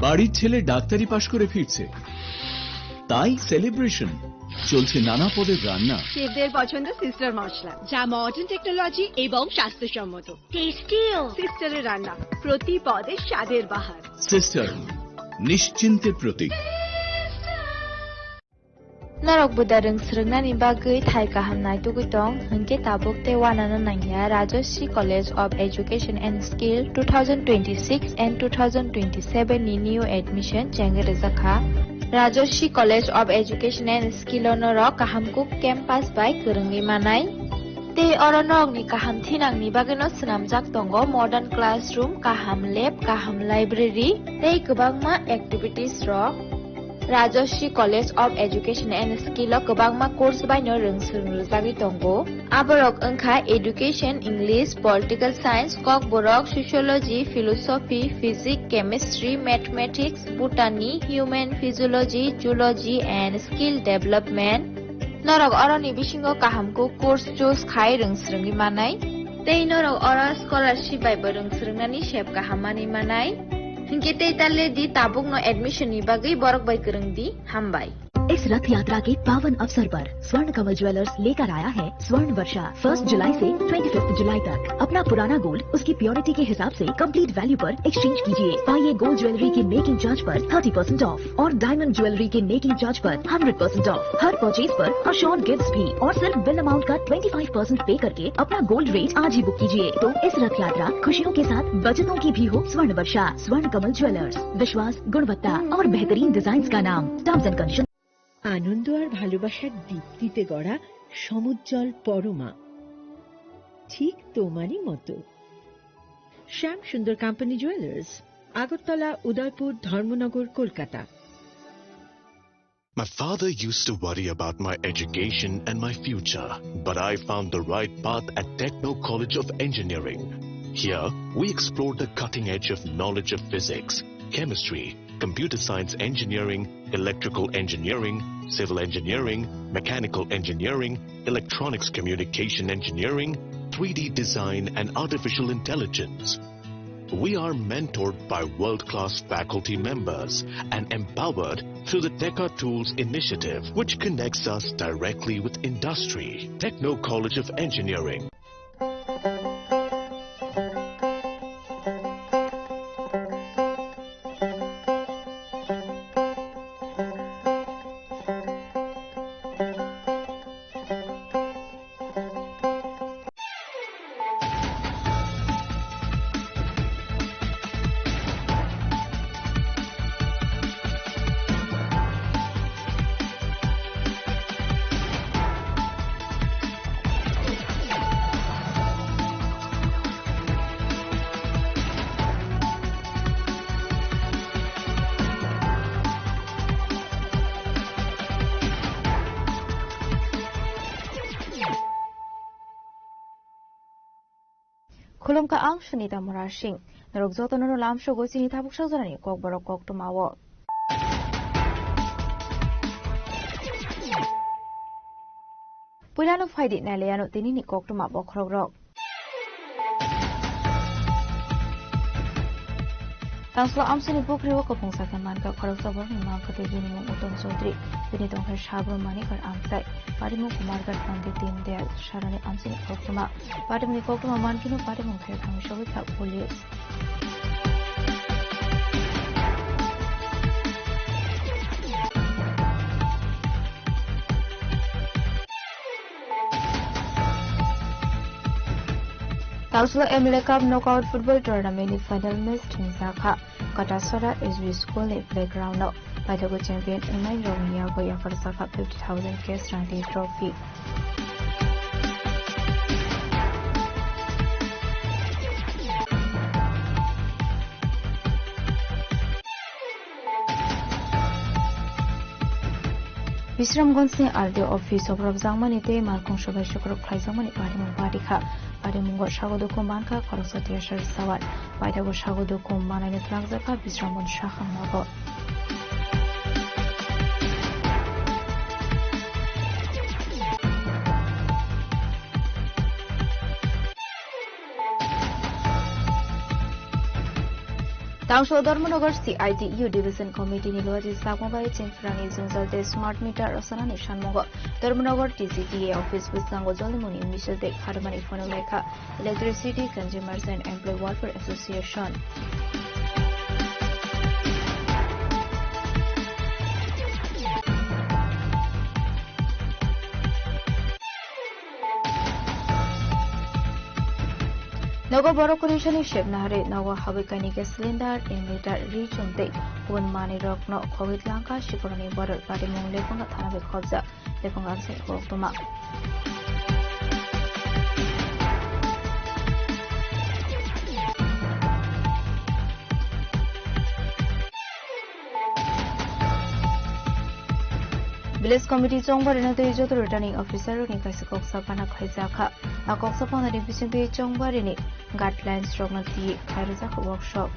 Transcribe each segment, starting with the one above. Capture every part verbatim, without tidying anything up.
বাড়ির ছেলে ডাক্তারি পাশ করে ফিরছে, তাই সেলিব্রেশন। চলছে নানা পদের রান্না। শেফদের পছন্দ সিস্টার মশলা, যা মডার্ন টেকনোলজি এবং স্বাস্থ্যসম্মত। টেস্টিও। সিস্টারের রান্না, প্রতি পদে স্বাদের বাহার। সিস্টার, নিশ্চিন্তের প্রতীক। Norok buda rwng swrwngnani bagwi thai kaham naitugwi tong, hwnkhe tabuk tei uanano nangya Rajashree College of Education and Skill two thousand twenty-six and two thousand twenty-seven ni new admission chengwi rwjakha. Rajashree College of Education and Skill o norok kaham kuk campus bai kwrwngwi manai. Tei oro norokni kaham thinangni bagwino swnamjak tongo modern classroom, kaham lab, kaham library tei kwbangma activities rok. Rajashree College of Education and Skill o kwbangma course baino rwng swrwng rwjagwi tongo. Aborok wngkha Education, English, Political Science, Kokborok, Sociology, Philosophy, Physics, Chemistry, Mathematics, Botany, Human Physiology, Zoology and Skill Development. Norok oroni bisingo kaham kuk course choose khai rwng swrwngwi manai. Tei norok oro scholarship bai bo rwng swrwngnani sep kaham manwi manai. Hinkhe tei ta le di, tabukno admission ni bagwi borok bai kwrwng di. Hambai. इस रथ यात्रा के पावन अवसर पर स्वर्ण कमल ज्वेलर्स लेकर आया है स्वर्ण वर्षा। फर्स्ट जुलाई से ट्वेंटी फिफ्थ जुलाई तक अपना पुराना गोल्ड उसकी प्योरिटी के हिसाब से कंप्लीट वैल्यू पर एक्सचेंज कीजिए। पाइए गोल्ड ज्वेलरी की मेकिंग चार्ज पर थर्टी परसेंट ऑफ और डायमंड ज्वेलरी के मेकिंग चार्ज पर हंड्रेड परसेंट ऑफ। हर परचेज पर अश्योर्ड गिफ्ट्स भी और सिर्फ बिल अमाउंट का ट्वेंटी फ़ाइव परसेंट पे करके अपना गोल्ड रेट आज ही बुक कीजिए। तो इस रथ यात्रा खुशियों के साथ बचतों की भी हो। स्वर्ण वर्षा, स्वर्ण कमल ज्वेलर्स, विश्वास, गुणवत्ता और बेहतरीन डिजाइन का नाम। Terms and condition. আনন্দ আর ভালোবাসার দীপ্তিতে গড়া সমুজ্জ্বল পরমা, ঠিক তোমারই মতো। শ্যাম সুন্দর কোম্পানি জুয়েলার্স, আগরতলা, উদয়পুর, ধর্মনগর, Kolkata. My father used to worry about my education and my future, but I found the right path at Techno College of Engineering. Here, we explore the cutting edge of knowledge of physics, chemistry, computer science engineering, electrical engineering, civil engineering, mechanical engineering, electronics communication engineering, three D design, and artificial intelligence. We are mentored by world-class faculty members and empowered through the Teka Tools initiative, which connects us directly with industry. Techno College of Engineering. Khulumkha, ang Sunita Murasing. Norok jotono no lamsogo chini tabuk sajorani kokborok koktwmao. Puilano phaidi nailaiano tinini koktwma bokhorokrok. Tangslo amchaini pukhrio kwphung sakhe mankha khoroksa borokni mang kwtwi, bini mung Uttom Chaudhary, bini tongthai Sabro Manikar Amchai, patimung Kumarghat Pandit Deendayal Sarani amchaini koktwma. Patimungni koktwma mankheno patimung khe thangwi sogwi kha police. Tangslo M L A Cup Knockout Football Tournament ni final match thwngjakha Katasora S B School ni playground o. Paithago champion wngnai rokni yago yapharjakha fifty thousand cash rang tei trophy. Bisramganj ni R D O office o borok jakmani tei malkhung sobai sukruk khlaijakmani patimung barikha. Patimungo sago dukhu mankha khoroksa tiyasar sawan. Paithago sago dukhu manai no twlangjakha Bisramganj sakhang nogo. Tangso Dharmanagar C I T U Division Committee ni luaji sakma bai chengphrani jwngjal tei smart meter rwchanani sanmungo Dharmanagar T C D A office bwskango jolimuni misil tei kharmani phano laikha Electricity Consumers and Employee Welfare Association. Nogo borok kwrwisani sepna harwi nogo habwi kainwi gas cylinder, inverter, ri chum tei kubun manwirokno khogwi tlangkha Sikoroni borok patimung Lephunga thana bai khobjak Lephunga amchaini koktwma. Village Committee chongbarino tei joto returning officer rokni kaisa koksa pana khaijak kha. A koksa panani bisingtwi chongbarini guidelines rokno twi khairokjak workshop.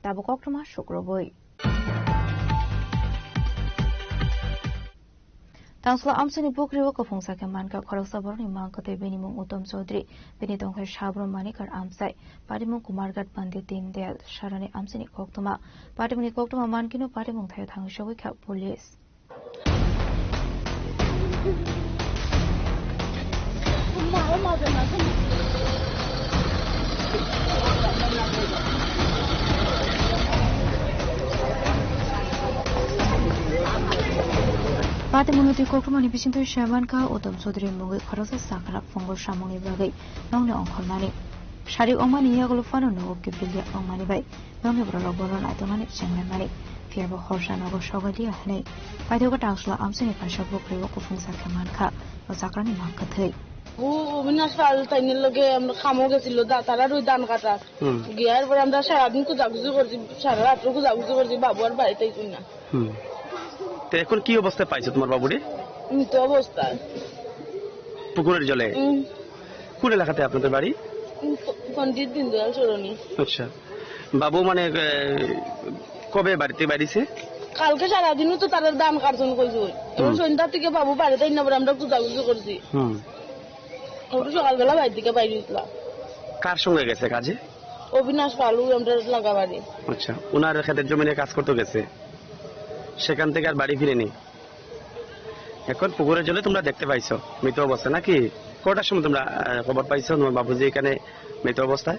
Tabuk koktwma sukrubui. Tangsla amchaini pukhrio kuphung sakhe mankha khoroksa borokni mang kwthwi, bini mung Uttom Chaudhary, bini tongthai Sabrum Manikar amchai, patimung Kumarghat Pandit Dindayal Sarani amchaini koktwma. Patimungni koktwma mankino patimung thaio thangwi sogwi kha police. Patimungni twi koktwmani bisingtwi saimankha Uttom Chaudhary mungwi khoroksa sakra phungo samungni bagwi nokni ongkhormani. Sari wngmani yagulo phano nogo kiphilya wngmani bai. Nokni bororok bono naitoknani chenglaimani, phiya bo horsa nogo sogaliya hwnwi paithago Tangsla amchaini kaisa bukri o kuphung sakhe mankha o chakrani mang kwthwi. ও অবিনাশ পাল তাইনের লগে আমরা কামও গেছিল, দা-, তারা রুই ধান কাটার। হুম। গিয়ার পরে আমরা সারাদিন খোঁজাখুঁজি করছি, সারা রাত্র খোঁজাখুঁজি করছি, বাবু আর বাড়িতে আইসুন না। হুম। তো এখন কি অবস্থায় পাইছো তোমার বাবুরে? মৃত অবস্থায়। পুকুরের জলে? হুম। কোন এলাকাতে আপনাদের বাড়ি? প-, পণ্ডিত দীনদয়াল সরণি। আচ্ছা। বাবু মানে, এ, কবে বাড়িতে বাইরেছে? কালকে সারাদিনও তো তারা ধান কাটছেন কইছে। হুম। সন্ধ্যা থেকে বাবু বাড়িতে আইনা পরে আমরা খোঁজাখুঁজি করছি। হুম। ওরা সকালবেলা বাড়ির দিকে বাইরে গেছিলাম। কার সঙ্গে গেছে কাজে? অবিনাশ পালু, আমরা লাগাবাড়ি। আচ্ছা, ওনার ক্ষেতের জমিনে কাজ করতে গেছে, সেখান থেকে আর বাড়ি ফিরেনি। এখন পুকুরের জলে তোমরা দেখতে পাইছো মৃত অবস্থা নাকি? কটার সময় তোমরা, আহ, খবর পাইছো তোমার বাবুজি এখানে মৃত অবস্থায়?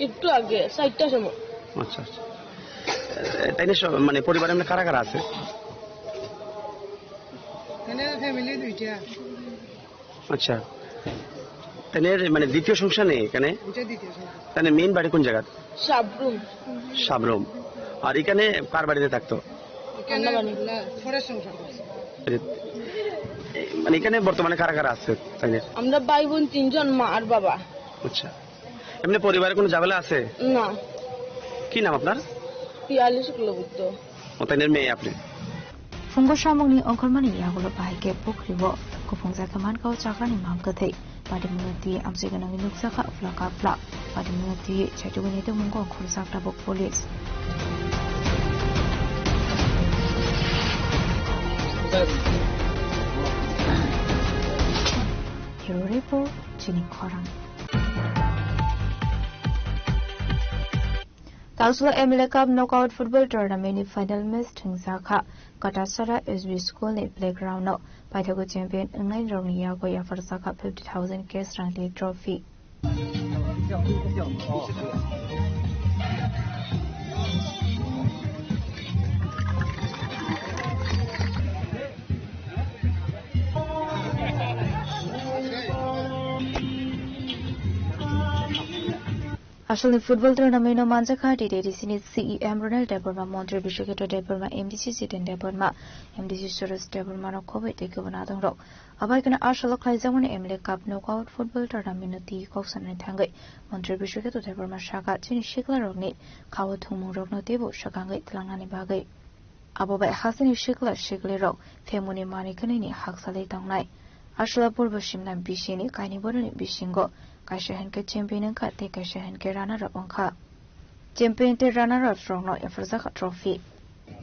একটু আগে, চারটার সময়। আচ্ছা, আচ্ছা। এ, তাই নিয়ে সব, মানে, পরিবারে এমনি কারা কারা আছে? এখানে ফ্যামিলি দুইটা। আচ্ছা। তাহলে মানে দ্বিতীয় সংসার নেই এখানে? এটা দ্বিতীয় সংসার। তাহলে মেইন বাড়ি কোন জায়গাত? সাবরুম। সাবরুম। আর এখানে কার বাড়িতে থাকতো? এখানে ফরেস্ট সংসার করছে। আচ্ছা। এ, মানে এখানে বর্তমানে কারা কারা আছে তাহলে? আমরা ভাই বোন তিনজন, মা আর বাবা। আচ্ছা। এমনি পরিবারে কোনো ঝামেলা আছে? না। কি নাম আপনার? পিয়ালি শুক্লবৈদ্য। ও, তাই মেয়ে আপনি? Phungo samungni ongkhormani yagulo bahai khe pukhrio kuphung jakhe mankha o chakrani mang kwthwi. Patimungno twi amchai gwnangwi nukjakha uphla kaphla. Patimungno twi chaitugwini tongmungo ongkhorjak tabuk police. Hero Report, chini khorang. Tangsla M L A Cup Knockout Football Tournament ni final match thwngjakha. Katasara S B School ni playground no paithago champion wngnai rokni yago yapharjakha fifty thousand cash rang tei trophy. Asalni football tournament no manjakha T T D C ni C E M Ronald Debbarma, Montri Bishwaketu Debbarma, M D C Jiten Debbarma, M D C Suresh Debbarma no khobwi tei kubun adongrok. Abai kheno asalo khlaijakmani M L A Cup Knockout Football Tournament no twi kok sanani thangwi Montri Bishwaketu Debbarma saka chini sikla rokni khao thwngmung rokno teibo swkangwi twlangnani bagwi. Abo bai hasteni sikla siklirok phemuni manwi kwnwini hakchalwi tongnai. Aswla purbo simna bisini kainwi boroni bisingo kaisa hinkhe champion wngkha tei kaisa hinkhe runner up wngkha. Champion tei runner up rokno yapharjakha trophy.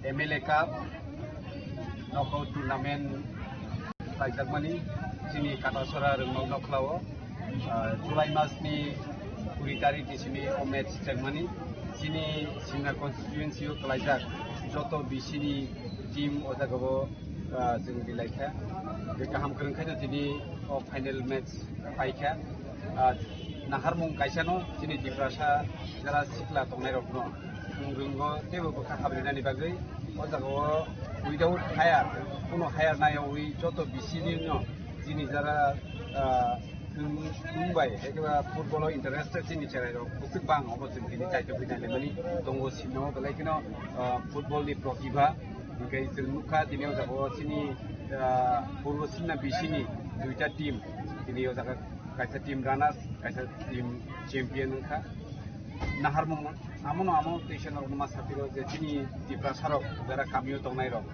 M L A Cup Knockout tournament khlaijakmani chini Katasora Rwngnok Nokhlao, ah, July masni kuri tarikh ni simi o match chengmani chini Simna constituency o khlaijak joto B C ni team o jagao, ah, chwng rilaikha. Je kaham kwrwng khaino tini o final match paikha. Ah, naharmung kaisano chini Tiprasa jara sikla tongnairokno chwng rwngo teibo bwkha habrinani bagwi o jagao without hire, kuno hire nayawi joto B C ni no chini jara, ah, Chwng, chwng bai, haikhe ba football o interested chini cherairok bwswk bang, obo chwng tini kaitor khe nailaimani tongo, sino belai kheno, ah, football ni protibha. Hinkhe chwng nukha tini o jaga o chini, ah, purbo Simna B C ni duita team tini o jaga kaisa team runners, kaisa team champion wngkha. Naharmung amono amo teisa norokno ma sapiro je chini Tiprasa rok jara kamio tongnai rok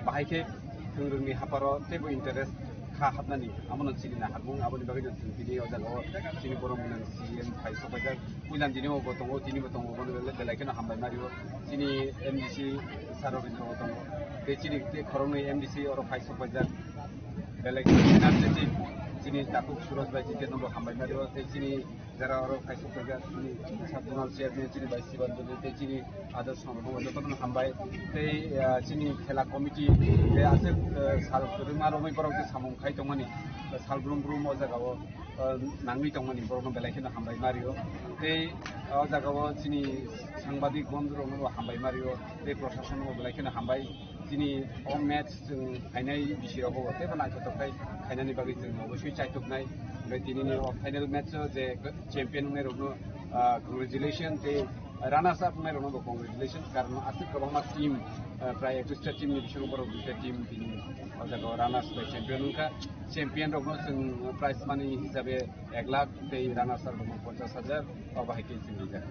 bahai khe thwng rwngni haparo teibo interest kha hapnani, amono chini naharmung, aboni bagwi no chwng tini o jaga o chini borok mwnang C M phai sok paijak. Puilan tini bo tongo, tini bo tongo, bono belai, belai kheno hambai mario. Chini M D C sir rok tongo, tongo. Tei chini tei khoroknwi M D C oro phai sok paijak. Belai kheno energetic, chini takhuk Suraj bai chikhe no bo hambai mario. Tei chini jara oro kaisa kaisa chini sub zonal chairman chini bai Siban Dubey tei chini other songrokno jotono hambai tei, ah, chini khela committee tei aswk, ah, sal kwrwngma romwi borok je samung khai tongmani, sal brum brum o jaga o, ah, nangwi tongmani borokno belai kheno hambai mario tei o jaga o chini sangbadik bondhu rokno bo hambai mario tei proshasonno bo belai kheno hambai. Chini o match chwng phainai bisi rogo teibo naithotok khai khainani bagwi chwng oboswi chaituknai. Hwnkhe tinini o final match o je champion wngnai rokno, ah, congratulation tei runners up wngnai rokno bo congratulation, karon aswk kwbangma team, ah, prai ekkusta team ni bisingo borok duita team tini o jaga o runners bai champion wngkha. Champion rokno chwng prize money hisabe ek lakh tei runners up rokno ponchash hajar, obo hai khe chwng rijak.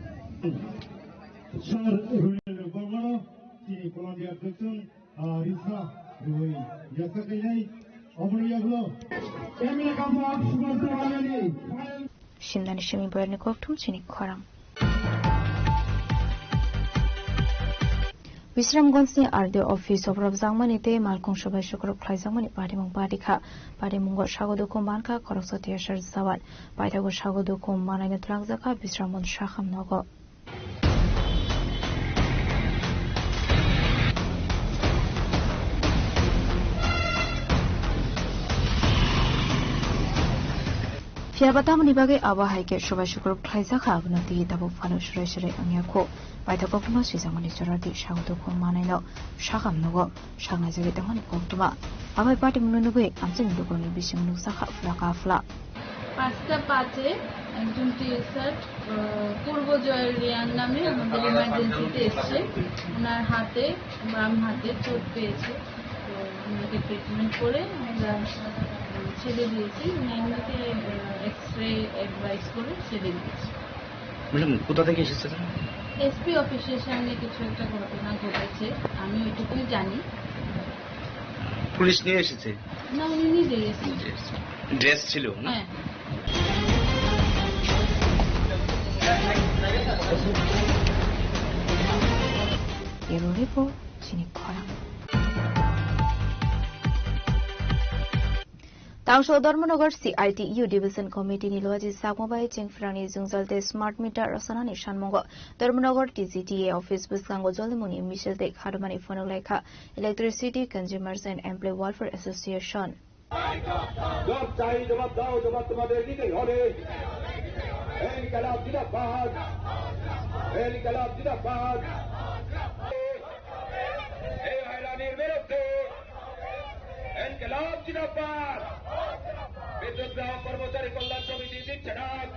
Sir Rulian Bormano, chini Colombia Dukun, ah, Risa, Rui, Yasa Kainai, Omono Yaglo, Emre Kapo, Subhash Tawalani, Simnani simi boyarni kokthum chini khorang. Bisramganjni R D O office o borok jakmani tei malkhung sobai sukrub khlaijakmani patimung patikha. Patimungo sago dukhu mankha khoroksa tiyasar jawan. Paithago sago dukhu manaino twlangjakha Bisramganj sakham nogo. Phiya ba tamoni bagwi abo hai khe sobai sukrub khlaijak kha, abono twi tabuk phano surai surai wngya kho. Paithago phano swijakmani jora twi sago dukhu manaino sakham nogo. Saknai jagwi tongmani koktwma. Abai patimungno nugwi amchaini lukurokni bising nukjakha phla ka phla. পাঁচটা পাঁচে একজন টিএসআর, আহ, পূর্ব জয়ের রিয়ান নামে আমাদের ইমার্জেন্সিতে এসছে। ওনার হাতে, বাম হাতে চোট পেয়েছে। তো ওনাকে ট্রিটমেন্ট করে আমরা, উম, ছেড়ে দিয়েছি। উনি এমনিতে, আহ, এক্সরে অ্যাডভাইস করে ছেড়ে দিয়েছি। ম্যাডাম, কোথা থেকে এসেছিলেন? এসপি অফিসের সামনে কিছু একটা ঘটনা ঘটেছে, আমি ওইটুকুই জানি। পুলিশ নিয়ে এসেছে? না, উনি নিজেই এসেছেন। নিজে এসেছে। ড্রেস ছিল না? হ্যাঁ। Bureau Report, chini khorang. Tangsol Dharmanagar C I T U Division Committee ni loji sakma bai chengphrangni jwngjal tei smart meter rwchanani sanmungo Dharmanagar T G T A office bwskango jolimungni misil tei khadomani phunuk laikha Electricity Consumers and Employee Welfare Association. জবাব চাই, জবাব দাও, জবাব তোমাদের দিতেই হবে। ইনকিলাব জিন্দাবাদ, ইনকিলাব জিন্দাবাদ। এই হয়রানির বিরুদ্ধে ইনকিলাব জিন্দাবাদ। বিদ্যুৎ গ্রাহক কর্মচারী কল্যাণ সমিতি দিচ্ছে ডাক।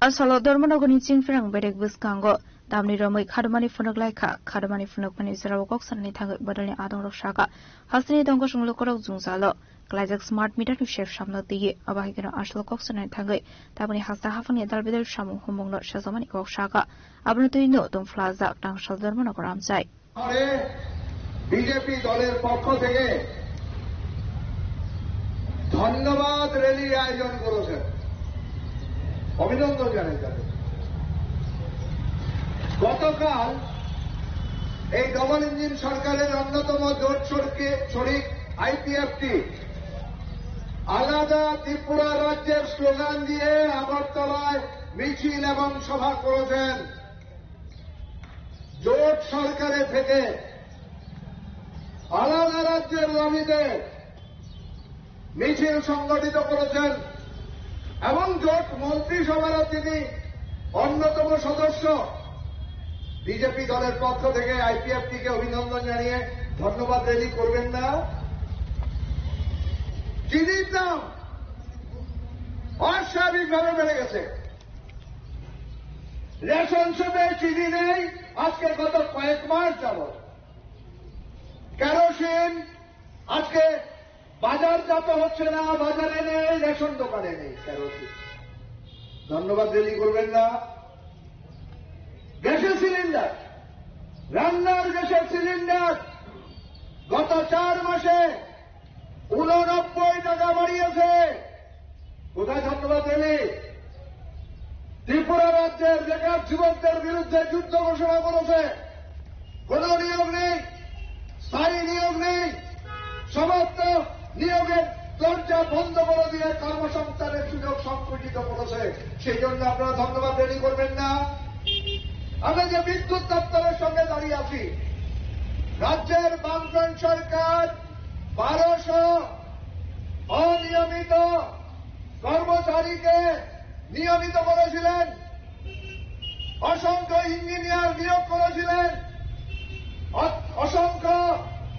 A salo Dharmanagarni chingphrang berek bwskango damni romwi khadomani phunuk laikha. Khadomani phunukmani jorao kok sanani thangwi bodolni adongrok saka, hasteni tongkosong lukurok jwngjalo klaijak smart meterni sep samno twiwi. Abo hai kheno asalo kok sanani thangwi tabukni hasta haphangni dal bedal samung humungno sajamani kok saka. Abono twino tongphlajak Tangsol Dharmanagar amchai. শহরে বিজেপি দলের পক্ষ থেকে ধন্যবাদ র‍্যালির আয়োজন করেছেন, অভিনন্দন জানাই তাদের। গতকাল এই ডাবল ইঞ্জিন সরকারের অন্যতম জোট শরিকে-, শরিক আইপিএফটি আলাদা ত্রিপুরা রাজ্যের স্লোগান দিয়ে আগরতলায় মিছিল এবং সভা করেছেন। জোট সরকারে থেকে আলাদা রাজ্যের দাবিতে মিছিল সংগঠিত করেছেন এবং জোট মন্ত্রিসভারও তিনি অন্যতম সদস্য। বিজেপি দলের পক্ষ থেকে আইপিএফটিকে অভিনন্দন জানিয়ে ধন্যবাদ র্যালি করবেন না। চিনির দাম অস্বাভাবিকভাবে বেড়ে গেছে। রেশন শপে চিনি নেই আজকে গত কয়েক মাস যাবত। কেরোসিন আজকে বাজারজাত হচ্ছে না, বাজারে নেই, রেশন দোকানে নেই কেরোসিন। ধন্যবাদ র্যালি করবেন না। গ্যাসের সিলিন্ডার, রান্নার গ্যাসের সিলিন্ডার গত চার মাসে ঊননব্বই টাকা বাড়িয়েছে। কোথায় ধন্যবাদ র্যালি? ত্রিপুরা রাজ্যের বেকার যুবকদের বিরুদ্ধে যুদ্ধ ঘোষণা করেছে। কোনো নিয়োগ নেই, স্থায়ী নিয়োগ নেই, সমস্ত নিয়োগের দরজা বন্ধ করে দিয়ে কর্মসংস্থানের সুযোগ সংকুচিত করেছে। সেই জন্য আপনারা ধন্যবাদ র্যালি করবেন না। আমরা যে বিদ্যুৎ দপ্তরের সঙ্গে দাঁড়িয়ে আছি, রাজ্যের বামফ্রন্ট সরকার বারোশো অনিয়মিত কর্মচারীকে নিয়মিত করেছিলেন, অসংখ্য ইঞ্জিনিয়ার নিয়োগ করেছিলেন, অ-, অসংখ্য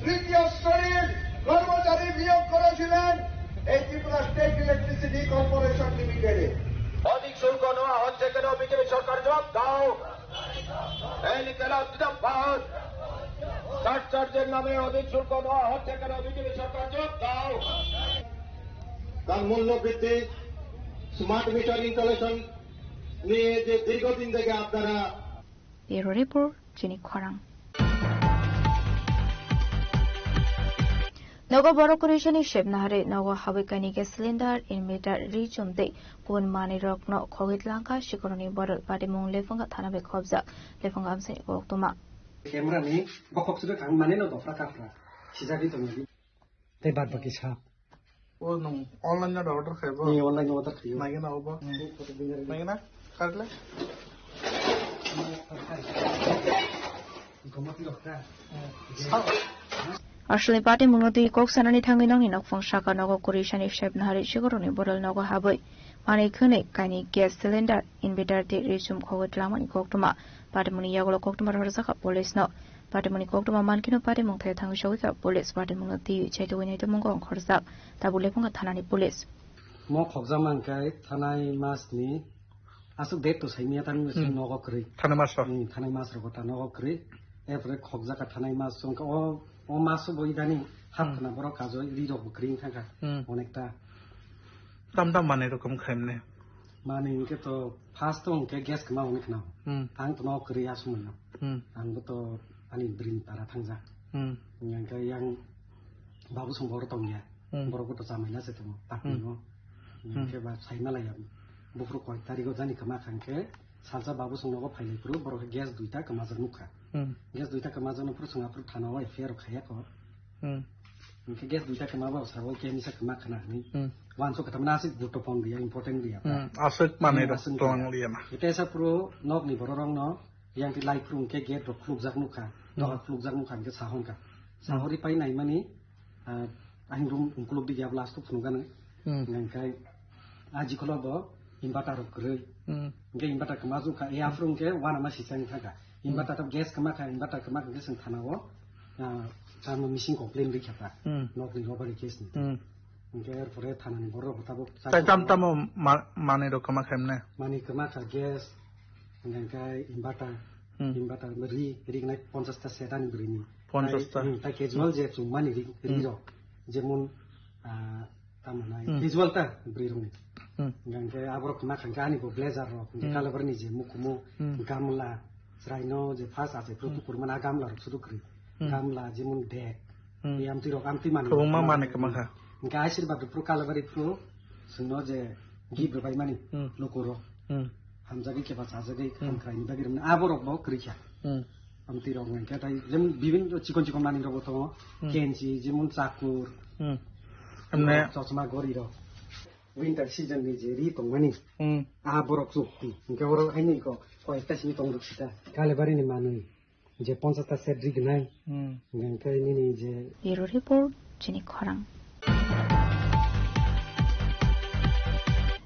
তৃতীয় শ্রেণীর কর্মচারী নিয়োগ করেছিলেন এই ত্রিপুরা স্টেট ইলেকট্রিসিটি কর্পোরেশন লিমিটেডে। অধিক শুল্ক নেওয়া হচ্ছে কেন? বিজেপি সরকার জবাব দাও। এই কেন জিন্দাবাদ। সারচার্জের নামে অধিক শুল্ক নেওয়া হচ্ছে কেন? বিজেপি সরকার জবাব দাও। তার মূল্য বৃদ্ধি, স্মার্ট মিটার ইনস্টলেশন নিয়ে যে দীর্ঘদিন থেকে আপনারা Bureau Report, Chini Khorang. Nogo borok kwrwi sani sebna hari nogo habwi kaini gas cylinder, inverter, ri chum tei kubun manwi rokno khogwi tlangkha sikoroni borok patimung Lephunga thana bai khobjak Lephunga amsani koktwma. Camera ni bokhok sibak ang mane no dopra kapra sijagwi tongdi. Tei bad baki sa. O nung online no order khai bo? Ni online no order khai. Nagi na obo? Hmm. Nagi na? Karle? Aswlni patimungno twi kok sanani thangwi nokni nokphang saka nogo kwrwi sani sebna hari sikoroni borok nogo habwi manwi khwnwi kaini gas cylinder, inverter tei ri chum khogwi twlangmani koktwma. Patimungni yagulo koktwma rohorjak kha police no. Patimungni koktwma mankhe no patimung thai thangwi sogwi kha police. Patimungno twi chaitugwi naitugmungo ongkhorjak tabuk Lephunga thanani police. Mo khokjak mankhe thanai masni aswk date to saimanya tani Hmm. nogo kwrwi. Thanai mas rok. Hmm, thanai mas rogo ta nogo kwrwi. Erpore khokjak kha thanai mas wngkha o, o mas bo idani hap Hmm. khna borok kajo ri rok bo kwrwi wngkha kha. Hmm. Onekta. Tam tam manwi rokom khaimne. Manwi hwnkhe to first to hwnkhe gas kwma hwnwi khna. Hmm. Ang to nogo kwrwi aswk mano. Hmm. Ang bo to ani bwrwini para thangjak. Hmm. Hwnkhe yang babu song borok tongya. Hmm. Borok bo to chamaina se tongo, Hmm. tapingo. Hmm. Hwnkhe ba saima laiya. Buphuru koi tarigo jani kwma kha hwnkhe salsa babu song nogo phailai phuru borok khe gas duita kwmajak nukha. Hmm. Gas duita kwmajak no phuru chwng aphuru thana o F I R rok khaiya kho. Hmm. Hwnkhe gas duita kwma bo sabo khe misa kwma khana hwnwi. Hmm. Wansuk khe tamna aswk guruttopurno ya, important ya. Hmm. Aswk manwi Hmm, rok aswk tong ya. Liya na. Ete sa phuru nokni borok rok no yang ti lai phuru hwnkhe gate rok khulukjak nukha. Hmm. Doga khulukjak nukha hwnkhe sahon kha. Hmm. Sahori pai naimani Ah, ahing room ungkuluk di ya last phunuk gana. Hmm. Nangkai aji kholo bo inverter rok kwrwi. Hmm. Hwnkhe inverter kwma jukha, e aphuru hwnkhe wana ma sisang thangkha. Hmm. Inverter to gas kwma kha, inverter kwma kha hwnkhe chwng thana o, ah, chama missing complaint rikha ta. Hmm. Nokni robbery case ni. Hmm. Hwnkhe erpore thana ni borok rok tabuk Tai tam tamo ma-, manwi rok kwma kha himne? Manwi kwma kha gas, hwnkhe inverter, Hmm. inverter ri, ri gnai ponchash ta set ani bwrwi ni. Ponchash ta. Tai, hmm, tai casual je chumani ri, ri Hmm. rok. Jemon, ah, tamo nai, Hmm. casual ta bwrwi rok ni. Hmm. Hingke aborok ma khanke ani bo blazer rok, hingke Hmm. kalabar ni je mukumu, Hmm. gamla, chwraino je first achai phuru Hmm. tukur mana gamla rok sudu kwrwi. Hmm. Gamla, jemon bag, Hmm. e amtwi rok, amtwi mani Kwbangma rok mani kwma kha. Hingke ashirbad rok phuru kalabari phuru chwngno je gift rwbai mani Hmm. luku rok. Hmm. Hamjagwi keba chajagwi Hmm. hamkraini bagwi rwmani aborok bo kwrwi kha. Hmm. Amtwi rok hwnkhe tai jemon bibinno chikon chikon manwi rok bo tongo. Hmm. Kenchi, jemon chakur, Hmm. Emne chosma gori rok. Winter season ni je ri tongmani. Hmm. Ah, borok chukti. Hwnkhe oro haino iko koyekta simi tong rok sita. Kalebari ni manwi je ponchash ta set ri gnai. Hmm. Hwnkhe nini je Bureau report, chini khorang.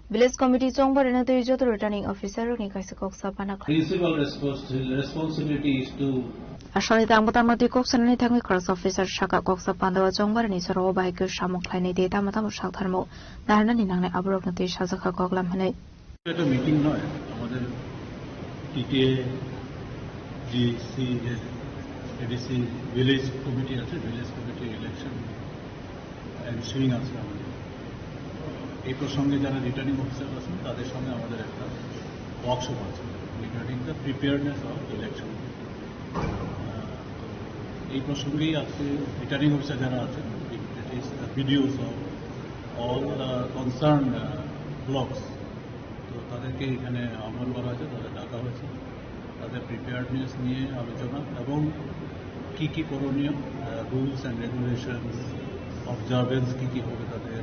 Village Committee chongbarino twi joto returning officer rokni kaisa kok saphana khlai. Principal respons-, responsibility is to Aswkni tangbo tangma twi kok sanani thangwi khoroksa officer saka koksa pandao chongbarani sorao bahai khe samung khlainai tei tamo tamo saktharmung naharnani nangnai aborokno twi sajakha koklam hwnwi. এটা মিটিং নয়, আমাদের TTA, GC, ADC, village committee আছে, village committee election ensuing আছে আমাদের। এই প্রসঙ্গে যারা returning officer আছেন, তাদের সঙ্গে আমাদের একটা ওয়ার্কশপ আছে regarding the preparedness of election। এই প্রসঙ্গেই আজকে রিটার্নিং অফিসার যারা আছেন, that is the বিডিওস of all the concerned, আহ, ব্লকস, তো তাদেরকে এখানে আহ্বান করা হয়েছে, তাদের ডাকা হয়েছে। তাদের প্রিপেয়ার্ডনেস নিয়ে আলোচনা এবং কি কি করণীয়, আহ, রুলস অ্যান্ড রেগুলেশনস, অবজারভেন্স কি কি হবে তাদের,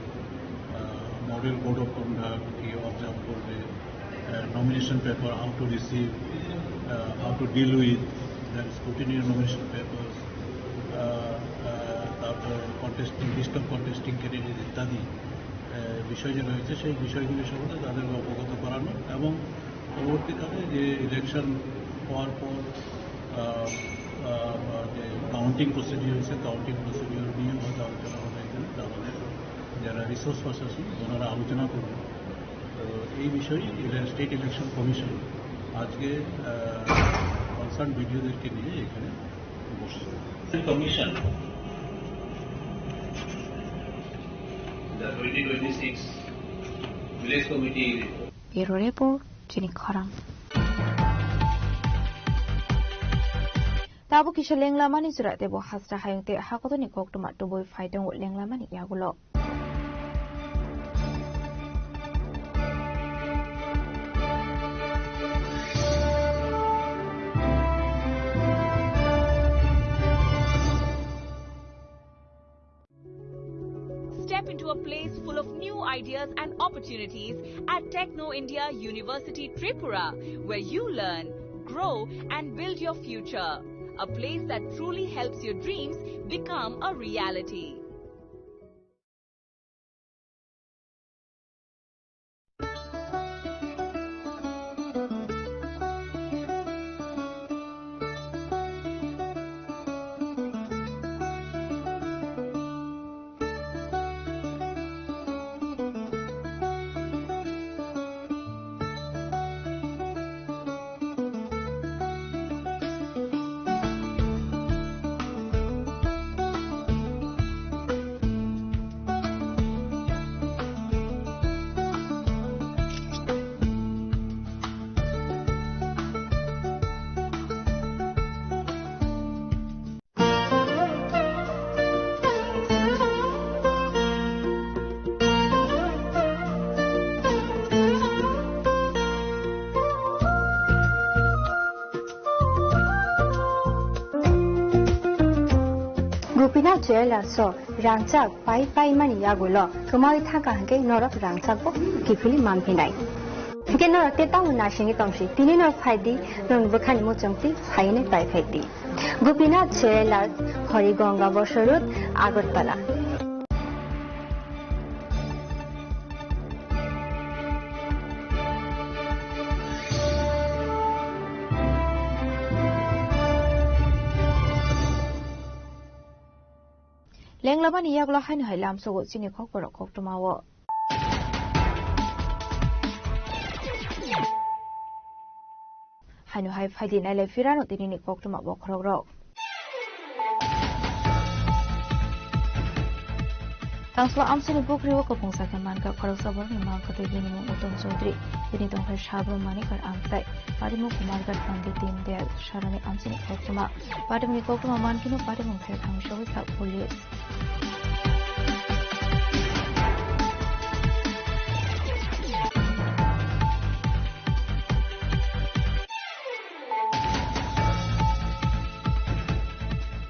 আহ, মডেল কোড অফ কন্ডাক্ট কি অবজার্ভ করবে, আহ, nomination paper, how to receive, আহ, how to deal with, then scrutiny nomination papers, আহ, আহ, তারপর contesting, list of contesting candidate ইত্যাদি, আহ, বিষয় যে রয়েছে, সেই বিষয়গুলি সম্বন্ধে তাদের অবগত করানো এবং পরবর্তীকালে যে ইলেকশন হওয়ার পর, আহ, আহ, যে কাউন্টিং প্রসিডিওর হয়েছে, কাউন্টিং প্রসিডিওর নিয়ে হয়তো আলোচনা হবে এখানে। তো আমাদের যারা রিসোর্স পার্সন আছেন, ওনারা আলোচনা করবেন। তো এই বিষয়ে ইলে-, স্টেট ইলেকশন কমিশন আজকে, আহ, কনসার্ন বিডিওদেরকে নিয়ে এখানে বসছে। Commission, the twenty twenty-six Village Committee. Bureau report, chini khorang. Tabuk kisa lenglamani jora tei bo hasra hayung tei hakotorni koktwma tubui phai tongo lenglamani yagulo. Step into a place full of new ideas and opportunities at Techno India University Tripura, where you learn, grow, and build your future. A place that truly helps your dreams become a reality. Gopinath Jewellers o rangchak pai pai mani yagulo kwmawi thangkha hwnkhe norok rangchak bo kiphilwi manphinai. Hwnkhe norok tei tamo naisingwi tongsi, tini norok phaidi, norokni bwkhani muchungtwi phaiwi pai phaidi. Gopinath Jewellers, Harigonga Bosor Road, Agartala. Lenglamani yagulo haino hai lamsogo chini kokborok koktwmao. Haino hai phaidi nailai phirano tinini koktwma bokhorokrok. Tangsla amchaini pukhrio kwphwngsa khe mankha khoroksa borokni mankha tei bini mung Uttom Chaudhary. Bini tongthai Sabro Manikar amchai. Patimung Kumarghat Pandit Deendayal Sarani amchaini koktwma. Patimungni koktwma mankheno patimung phai thangwi sogwi kha police.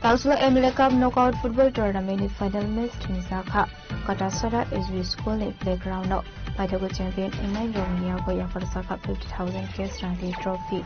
Tangsolo M L A Cup Knockout Football Tournament ni final match thwngjakha Katasara S B School ni playground o. Paithago champion wngnairokni yago yapharjakha fifty thousand cash rangni trophy.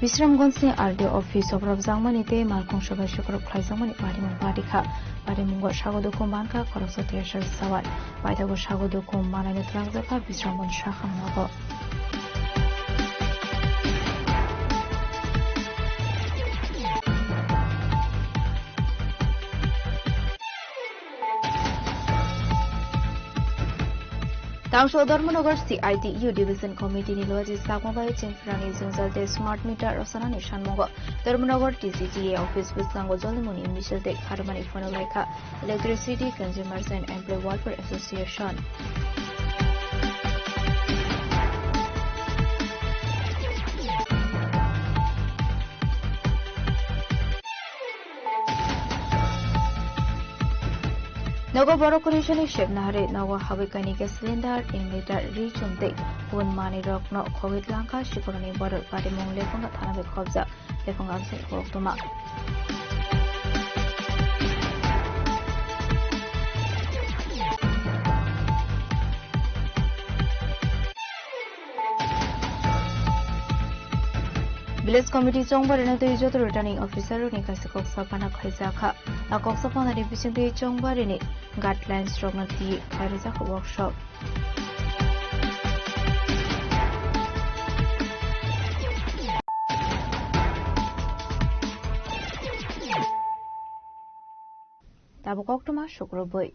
Bisramganj ni R D O office o rwjakmani tei malkhung sobai sukrub khlaijakmani parimung barikha. Parimungo sago dukhu mankha khoroksa tiyasar sawai. Paithago sago dukhu manaino twlangjakha Bisramganj sakhang nogo. Tangsol Dharmanagar C I T U Division Committee ni loji sakma bai chengphrangni jwngjal tei smart meter rwchanani sanmungo Dharmanagar T C G A office bwskango jolimuni misil tei kharmani phano laikha Electricity Consumers and Employee Welfare Association. Nogo borok kwrwi sani sepna hari nogo habwi kainwi gas cylinder, inverter, ri chum tei hwn manwi rokno khogwi tlangkha Sikoroni borok parimung Lephunga thana bai khobjak Lephunga amsai koktwma. Village Committee chongbarino tei joto returning officer rokni kaisa kok saphana khlaijak kha. A kok saphanani bisingtwi chongbarini guidelines rokno twi khlai rijak workshop. Tabuk koktwma sukrubwi.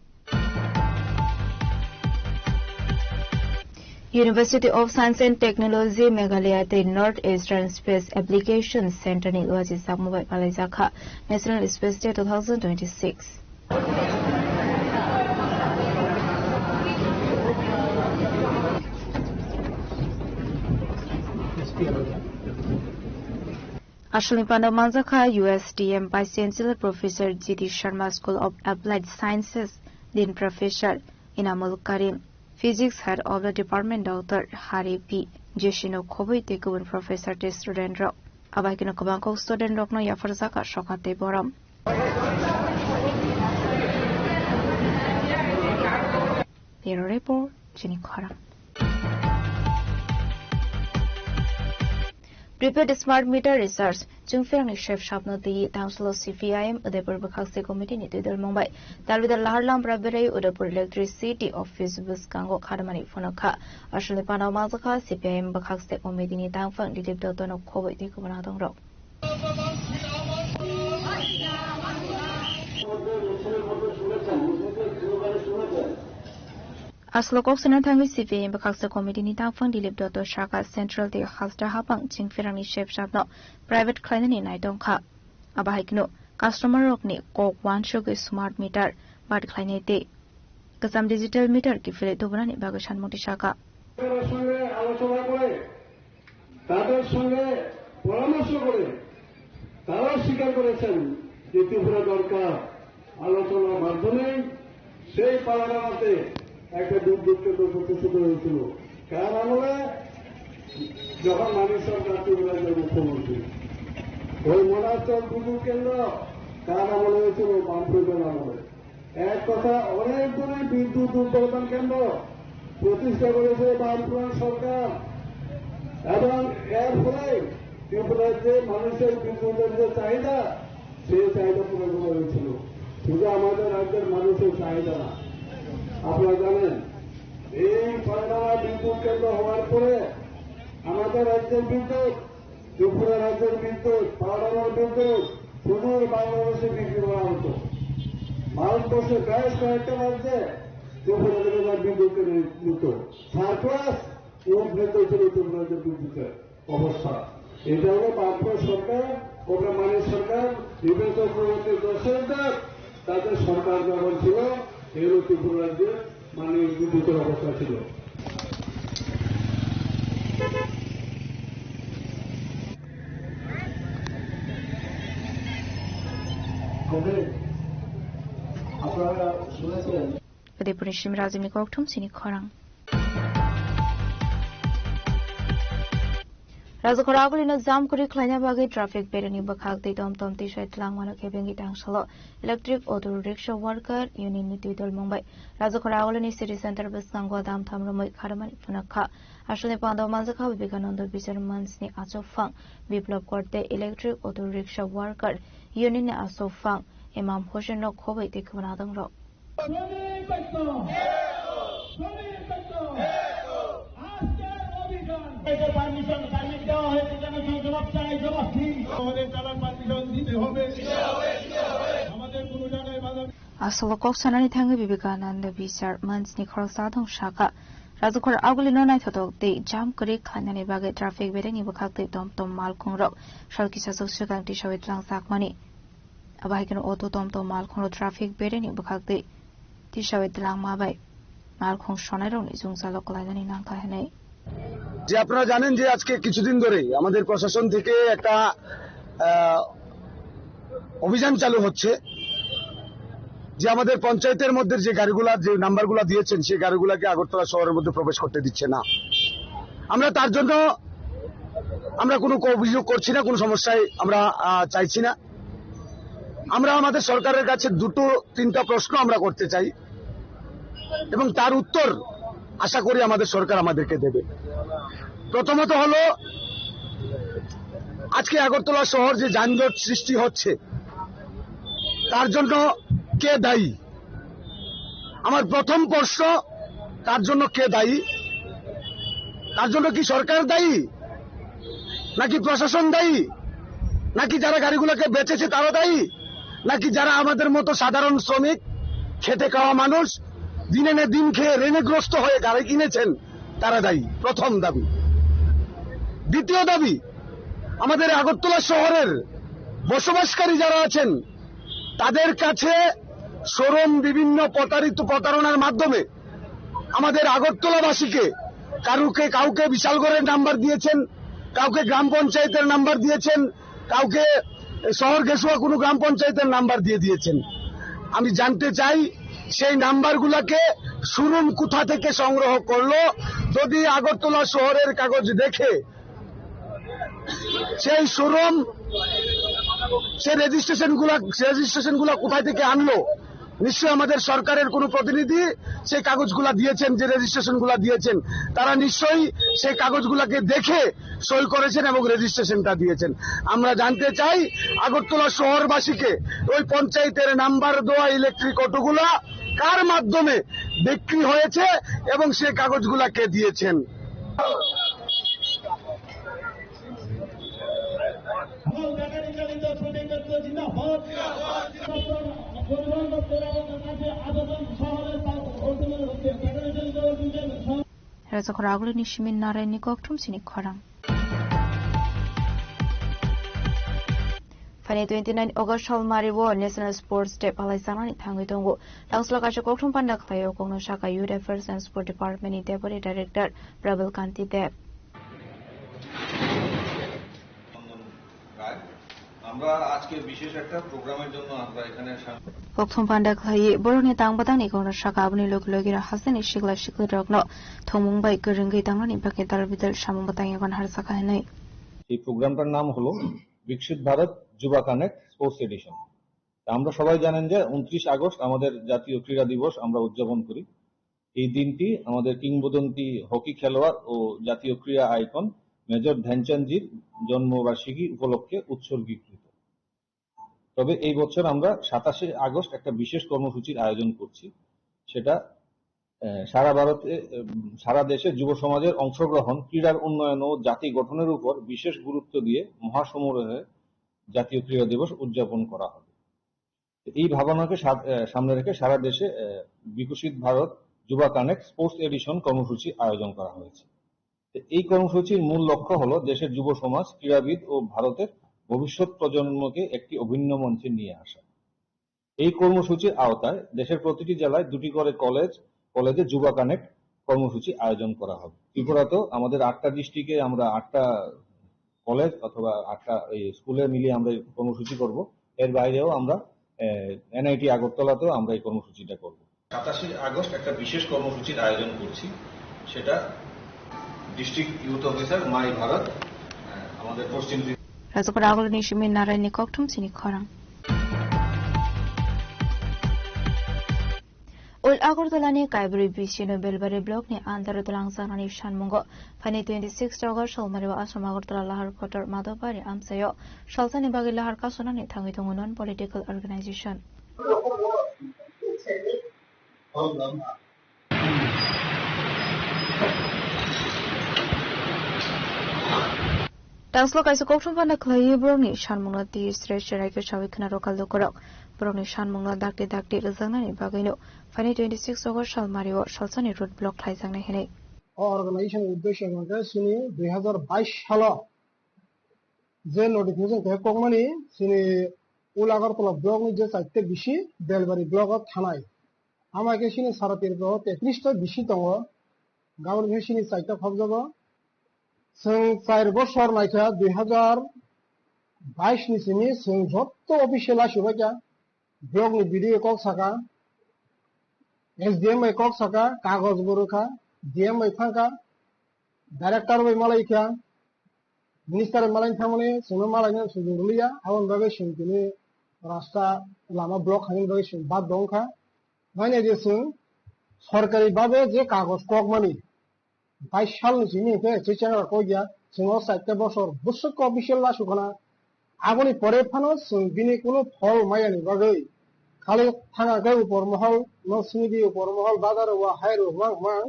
University of Science and Technology Meghalaya tei North Eastern Space Application Center ni loji sakma bai palaijak kha National Space Day two thousand twenty-six. Asalni panda manjakha U S D M Vice Chancellor Professor G D Sharma School of Applied Sciences, Dean Professor Inamul Karim, Physics Head of the Department Doctor Hari P Joshi no khobwi tei kubun professor tei student rok. Abai kheno kwbang kok student rokno yapharjak a sokat tei borom. Bureau Report, chini khorang. Prepaid Smart Meter Recharge, chwngpherangni sep sapno twi tangsolo C P I M Udaipur bwkhakse committee ni twi dwlmung bai dalbidal lahar lampra berai Udaipur Electricity Office bwskango kharmani phunukha. Asalni panao manjakha C P I M bwkhakse committee ni tangphang Dilip Dotto no khobwi tei kubun adongrok. Aswk kok sana thangwi C P I M bwkhaksa committee ni tangphang Dilip Dotto saka Central tei Hasta hapang chwngpherangni sep sapno private khlainani naitong kha. Abo hai kheno customer rokni kok uansugwi smart meter bad khlainai tei kwcham digital meter kiphilwi tubunani bagwi sanmung twi saka. সঙ্গে আলোচনা করে তাদের সঙ্গে পরামর্শ করে তারাও স্বীকার করেছেন যে ত্রিপুরা দরকার। আলোচনার মাধ্যমে সেই পালাডাঙ্গাতে একটা বিদ্যুৎ কেন্দ্র প্রতিষ্ঠিত হয়েছিল। কার আমলে? যখন মানিক সরকার ত্রিপুরার মুখ্যমন্ত্রী। ওই মনারচর বিদ্যুৎ কেন্দ্র কার আমলে হয়েছিল? বামফ্রন্টের আমলে। এক কথা, অনেকগুলি বিদ্যুৎ উৎপাদন কেন্দ্র প্রতিষ্ঠা করেছে বামফ্রন্ট সরকার এবং এর ফলে ত্রিপুরার যে মানুষের বিদ্যুতের যে চাহিদা, সেই চাহিদা পূরণ করা হয়েছিল। শুধু আমাদের রাজ্যের মানুষের চাহিদা না, আপনারা জানেন এই পালাডাঙ্গা বিদ্যুৎ কেন্দ্র হওয়ার পরে আমাদের রাজ্যের বিদ্যুৎ ত্রিপুরা রাজ্যের বিদ্যুৎ, পালাডাঙ্গার বিদ্যুৎ সুদূর বাংলাদেশে বিক্রি করা হতো। ভারতবর্ষের বেশ কয়েকটা রাজ্যে ত্রিপুরা থেকে তার বিদ্যুৎ কেন্দ্র নিত। সারপ্লাস উদ্বৃত্ত ছিল ত্রিপুরা রাজ্যের বিদ্যুতের অবস্থা। এটা হলো বামফ্রন্ট সরকার, ওটা মানিক সরকার, বিপ্লব চক্রবর্তী দর্শকদের তাদের সরকার যখন ছিল, এই হলো ত্রিপুরা রাজ্যে মানে বিদ্যুতের অবস্থা ছিল। তবে আপনারা Rishim Rajini kokthum sini khorang. Rajakhor agulino jam kwrwi khlaina bagwi traffic bereni bwkhak twi tom tom tisai twlangmano khe bengwi tangsalo electric auto rickshaw worker union ni twi dolmung bai Rajakhor agulini city center bwskango dam tham romwi kharmani phunukha. Aswkni pandao manjakha Vivekananda Bichar Manchni achukphang Biplab Korte, electric auto rickshaw worker union ni achukphang Imam Hussain no khobwi tei khwna adongrok. Permission, permit দেওয়া হয়েছে, যেন জবাব চাই, জবাব দিন। আমাদের চালান পারমিশন দিতে হবে। আমাদের কোনো জায়গায় বাধা Aswk kok sanani thangwi Vivekananda Bichar Manchni khoroksa adong sakha, Rajakhor agulino naithotok tei jam kwrwi khlainani bagwi traffic bereni bwkhak twi tom tom malkhungrok sal kisa swk swkang tisawi twlangjakmani. Abo hai kheno auto tom tom malkhungrok traffic bereni bwkhak twi tisawi twlangma bai malkhung sonairokni jwngjalo kwlainani nangkha hwnwi. যে আপনারা জানেন যে আজকে কিছুদিন ধরেই আমাদের প্রশাসন থেকে একটা আহ, অভিযান চালু হচ্ছে যে আমাদের পঞ্চায়েতের মধ্যে যে গাড়িগুলা, যে নাম্বারগুলা দিয়েছেন, সেই গাড়িগুলাকে আগরতলা শহরের মধ্যে প্রবেশ করতে দিচ্ছে না। আমরা তার জন্য, আমরা কোনো অভিযোগ করছি না, কোনো সমস্যায় আমরা আহ, চাইছি না। আমরা আমাদের সরকারের কাছে দুটো তিনটা প্রশ্ন আমরা করতে চাই এবং তার উত্তর আশা করি আমাদের সরকার আমাদেরকে দেবে। প্রথমত হলো, আজকে আগরতলা শহর যে যানজট সৃষ্টি হচ্ছে, তার জন্য কে দায়ী? আমার প্রথম প্রশ্ন, তার জন্য কে দায়ী? তার জন্য কি সরকার দায়ী, নাকি প্রশাসন দায়ী, নাকি যারা গাড়িগুলোকে বেচেছে তারা দায়ী, নাকি যারা আমাদের মতো সাধারণ শ্রমিক, খেটে খাওয়া মানুষ, দিনে না দিন খেয়ে ঋণগ্রস্ত হয়ে গাড়ি কিনেছেন, তারা দায়ী? প্রথম দাবি। দ্বিতীয় দাবি, আমাদের আগরতলা শহরের বসবাসকারী যারা আছেন, তাদের কাছে শোরুম বিভিন্ন প্রতারিত, প্রতারণার মাধ্যমে আমাদের আগরতলাবাসীকে, কারুকে, কাউকে বিশালগড়ের নাম্বার দিয়েছেন, কাউকে গ্রাম পঞ্চায়েতের নাম্বার দিয়েছেন, কাউকে শহর ঘেষুয়া কোনো গ্রাম পঞ্চায়েতের নাম্বার দিয়ে দিয়েছেন। আমি জানতে চাই, সেই নাম্বারগুলোকে শোরুম কোথা থেকে সংগ্রহ করলো? যদি আগরতলা শহরের কাগজ দেখে সেই শোরুম, সেই রেজিস্ট্রেশন গুলা, রেজিস্ট্রেশন গুলা কোথায় থেকে আনলো? নিশ্চয়ই আমাদের সরকারের কোনো প্রতিনিধি সেই কাগজগুলা দিয়েছেন, যে রেজিস্ট্রেশন গুলা দিয়েছেন, তারা নিশ্চয়ই সেই কাগজগুলাকে দেখে সই করেছেন এবং রেজিস্ট্রেশনটা দিয়েছেন। আমরা জানতে চাই, আগরতলা শহরবাসীকে ওই পঞ্চায়েতের নাম্বার দেওয়া ইলেকট্রিক অটোগুলা কার মাধ্যমে বিক্রি হয়েছে এবং সে কাগজগুলা কে দিয়েছেন। Rajakhor agulini simin Narayanni kokthum sini khorang. Phaini twenty nine August salmari o National Sports Day palai sanani thangwi tongo. Tangsulo kaisa kokthum panda khlaio, kokno saka Youth Affairs and Sport Department ni Deputy Director Prabal Kanti Deb. রায়। আমরা আজকে বিশেষ একটা প্রোগ্রামের জন্য আমরা এখানে সাম- Kokthum panda khlaiwi borokni tang bwtangni kokno saka, aboni logi logi rok hasteni sikla sikwlwirokno thwngmung bai kwrwngwi tangnani bagwi dal bidal samung bwtang yago naharjak kha hwnwi. এই প্রোগ্রামটার নাম হলো বিকশিত ভারত যুবা কানেক্ট স্পোর্টস এডিশন। তা আমরা সবাই জানেন যে ঊনত্রিশ আগস্ট আমাদের জাতীয় ক্রীড়া দিবস আমরা উদযাপন করি। এই দিনটি আমাদের কিংবদন্তি হকি খেলোয়াড় ও জাতীয় ক্রীড়া আইকন মেজর ধ্যানচাঁদজির জন্মবার্ষিকী উপলক্ষে উৎসর্গীকৃত। তবে এই বছর আমরা সাতাশে আগস্ট একটা বিশেষ কর্মসূচির আয়োজন করছি। সেটা, আহ, সারা ভারতে, উম, সারা দেশে যুব সমাজের অংশগ্রহণ, ক্রীড়ার উন্নয়ন ও জাতি গঠনের উপর বিশেষ গুরুত্ব দিয়ে মহাসমারোহে জাতীয় ক্রীড়া দিবস উদযাপন করা হবে। এই ভাবনাকে সা-, আহ, সামনে রেখে সারা দেশে, আহ, বিকশিত ভারত যুবা কানেক্ট স্পোর্টস এডিশন কর্মসূচি আয়োজন করা হয়েছে। তো এই কর্মসূচির মূল লক্ষ্য হলো দেশের যুব সমাজ, ক্রীড়াবিদ ও ভারতের ভবিষ্যৎ প্রজন্মকে একটি অভিন্ন মঞ্চে নিয়ে আসা। এই কর্মসূচির আওতায় দেশের প্রতিটি জেলায় দুটি করে কলেজ, কলেজে যুবা কানেক্ট কর্মসূচি আয়োজন করা হবে। ত্রিপুরাতেও আমাদের আটটা ডিস্ট্রিক্টে আমরা আটটা কলেজ অথবা আটটা এই স্কুলে মিলিয়ে আমরা এই কর্মসূচি করব। এর বাইরেও আমরা, আহ, এনআইটি আগরতলাতেও আমরা এই কর্মসূচিটা করব। সাতাশে আগস্ট একটা বিশেষ কর্মসূচির আয়োজন করছি, সেটা district youth officer my Bharat, আহ, আমাদের Paschim Tripura Rajapara agulni simi Narayanni kokthum sini khorang. Ul Agartala ni Kaibrwi bisino Belbari block ni andaro twlangjaknani sanmungo phaini twenty six August salmario Assam Agartala Lahar Kotor Madhobari amchaio salsani bagwi lahar kasonani thangwi tongo non political organization. Tangso kaisa kokthum panda khlaiwi borokni sanmungno twi sre sre khe sawi khna rwkha lukurok. Borokni sanmungno dakti dakti rwjaknani bagwino phaini twenty six August salmario salsani road block khlaijaknai hinwi. O organization uddesho hwnkhe chini dui hazar bais salo je notification khe kokmani chini Ul Agartala block ni je chaita bisi Belbari block o thanai. Ama khe chini sara Tripura o tetris ta bisi tongo. Gabon khe chini chaita khobjago. Chwng char bosor naikha dui hazar bais ni simi chwng jotto official laisubakha. Block ni B D O kok saka, S D M bai kok saka, kagoj bo rwkha, D M bai thangkha, director bai malaikha, minister bai malaina thangmani chwngno malaina sujuk rwliya, aboni bagwi chwng tini rasta lama block khaimani bagwi chwng baddo wngkha. Mane je chwng sorkari babe je kagoj kokmani, bais salni simi hwnkhe chwng chengra kok ya, chwng o chaita bosor bwswk official lasu khna. Aboni pore phano chwng bini kunu phol maya ni bagwi khali thang khe upor mohol no simi di, upor mohol bazar o hai rw mang mang.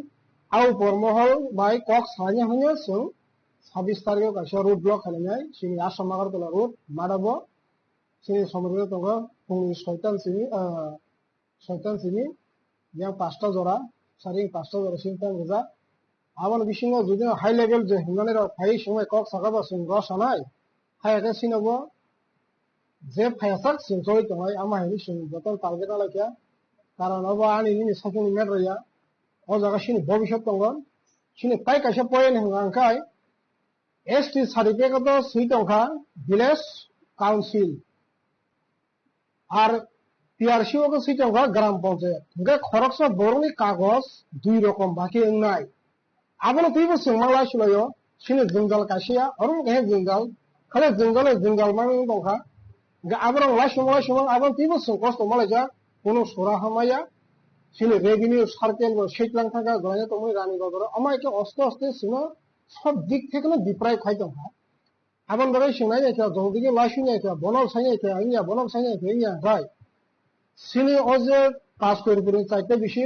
A upor mohol bai kok salanya hwnwi chwng sabis tarikh o kaisa road block khainai chini Assam Agartala road madabo chini somorgwi tongo phungni soitan simi, ah, soitan simi yang pasta jora, saring pasta jora sini tang rwjak. Aboni bisingo jodi high level je himnani rok phai sumai kok saka ba chwng rw sanai, hai khe chini bo je phaiyasak chwng choli tongnai, ama hinwi chwng jotono target nalaikha. Karon obo ani nini sakni matter ya, o jaga chini bobiswt tongo. Chini tai kaisa point hwnka hwnkhe S T certificate o swi tongkha village council. Ar P R C o khe swi tongkha gram panchayat. Hwnkhe khoroksa borokni kagoj dui rokom baki wngnai. Abono twibo chwng mang lai sulaio, chini jwngjal kaisa ya, oro wngkha khe jwngjal, khale jwngjal hai jwngjal mang wng tongkha. Hwnkhe aborok lai sumang lai sumang abono twibo chwng kosto malaijak, kunu sura hamaya. Chini revenue circle bo sitlang thangkha, jwlaina tongmani rani bazaro. Omo hai khe oste oste chwngno sob dik thekeno deprive khai tongkha. Aboni bagwi chwng nai naikha, jodi khe lai sui naikha, bono sai naikha, wngya, bono sai naikha, wngya, bai. Chini o je Kachkorpurni chaita bisi,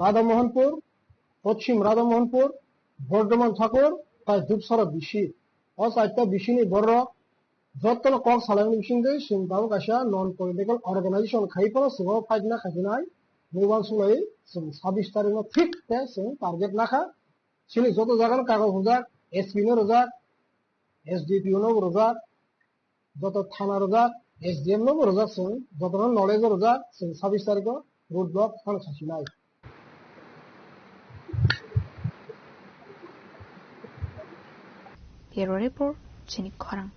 Radha Mohanpur, Poschim Radha Mohanpur, Bordhoman Thakur, tai Dupsara bisi. O chaita bisini borok jotono kok salaimani bisingtwi chwng tabuk kaisa non political organization khai phano chwng o fight na khaijinai, mui uansuk lai chwng sabis tarikh no thik khe chwng target nakha. Chini joto jagano kagoj rwjak, S P no rwjak, S D P O no bo rwjak, joto thana rwjak, S D M no bo rwjak chwng, jotono knowledge o rwjak, chwng sabis tarikh o road block phano sasinai. Bureau Report, chini khorang.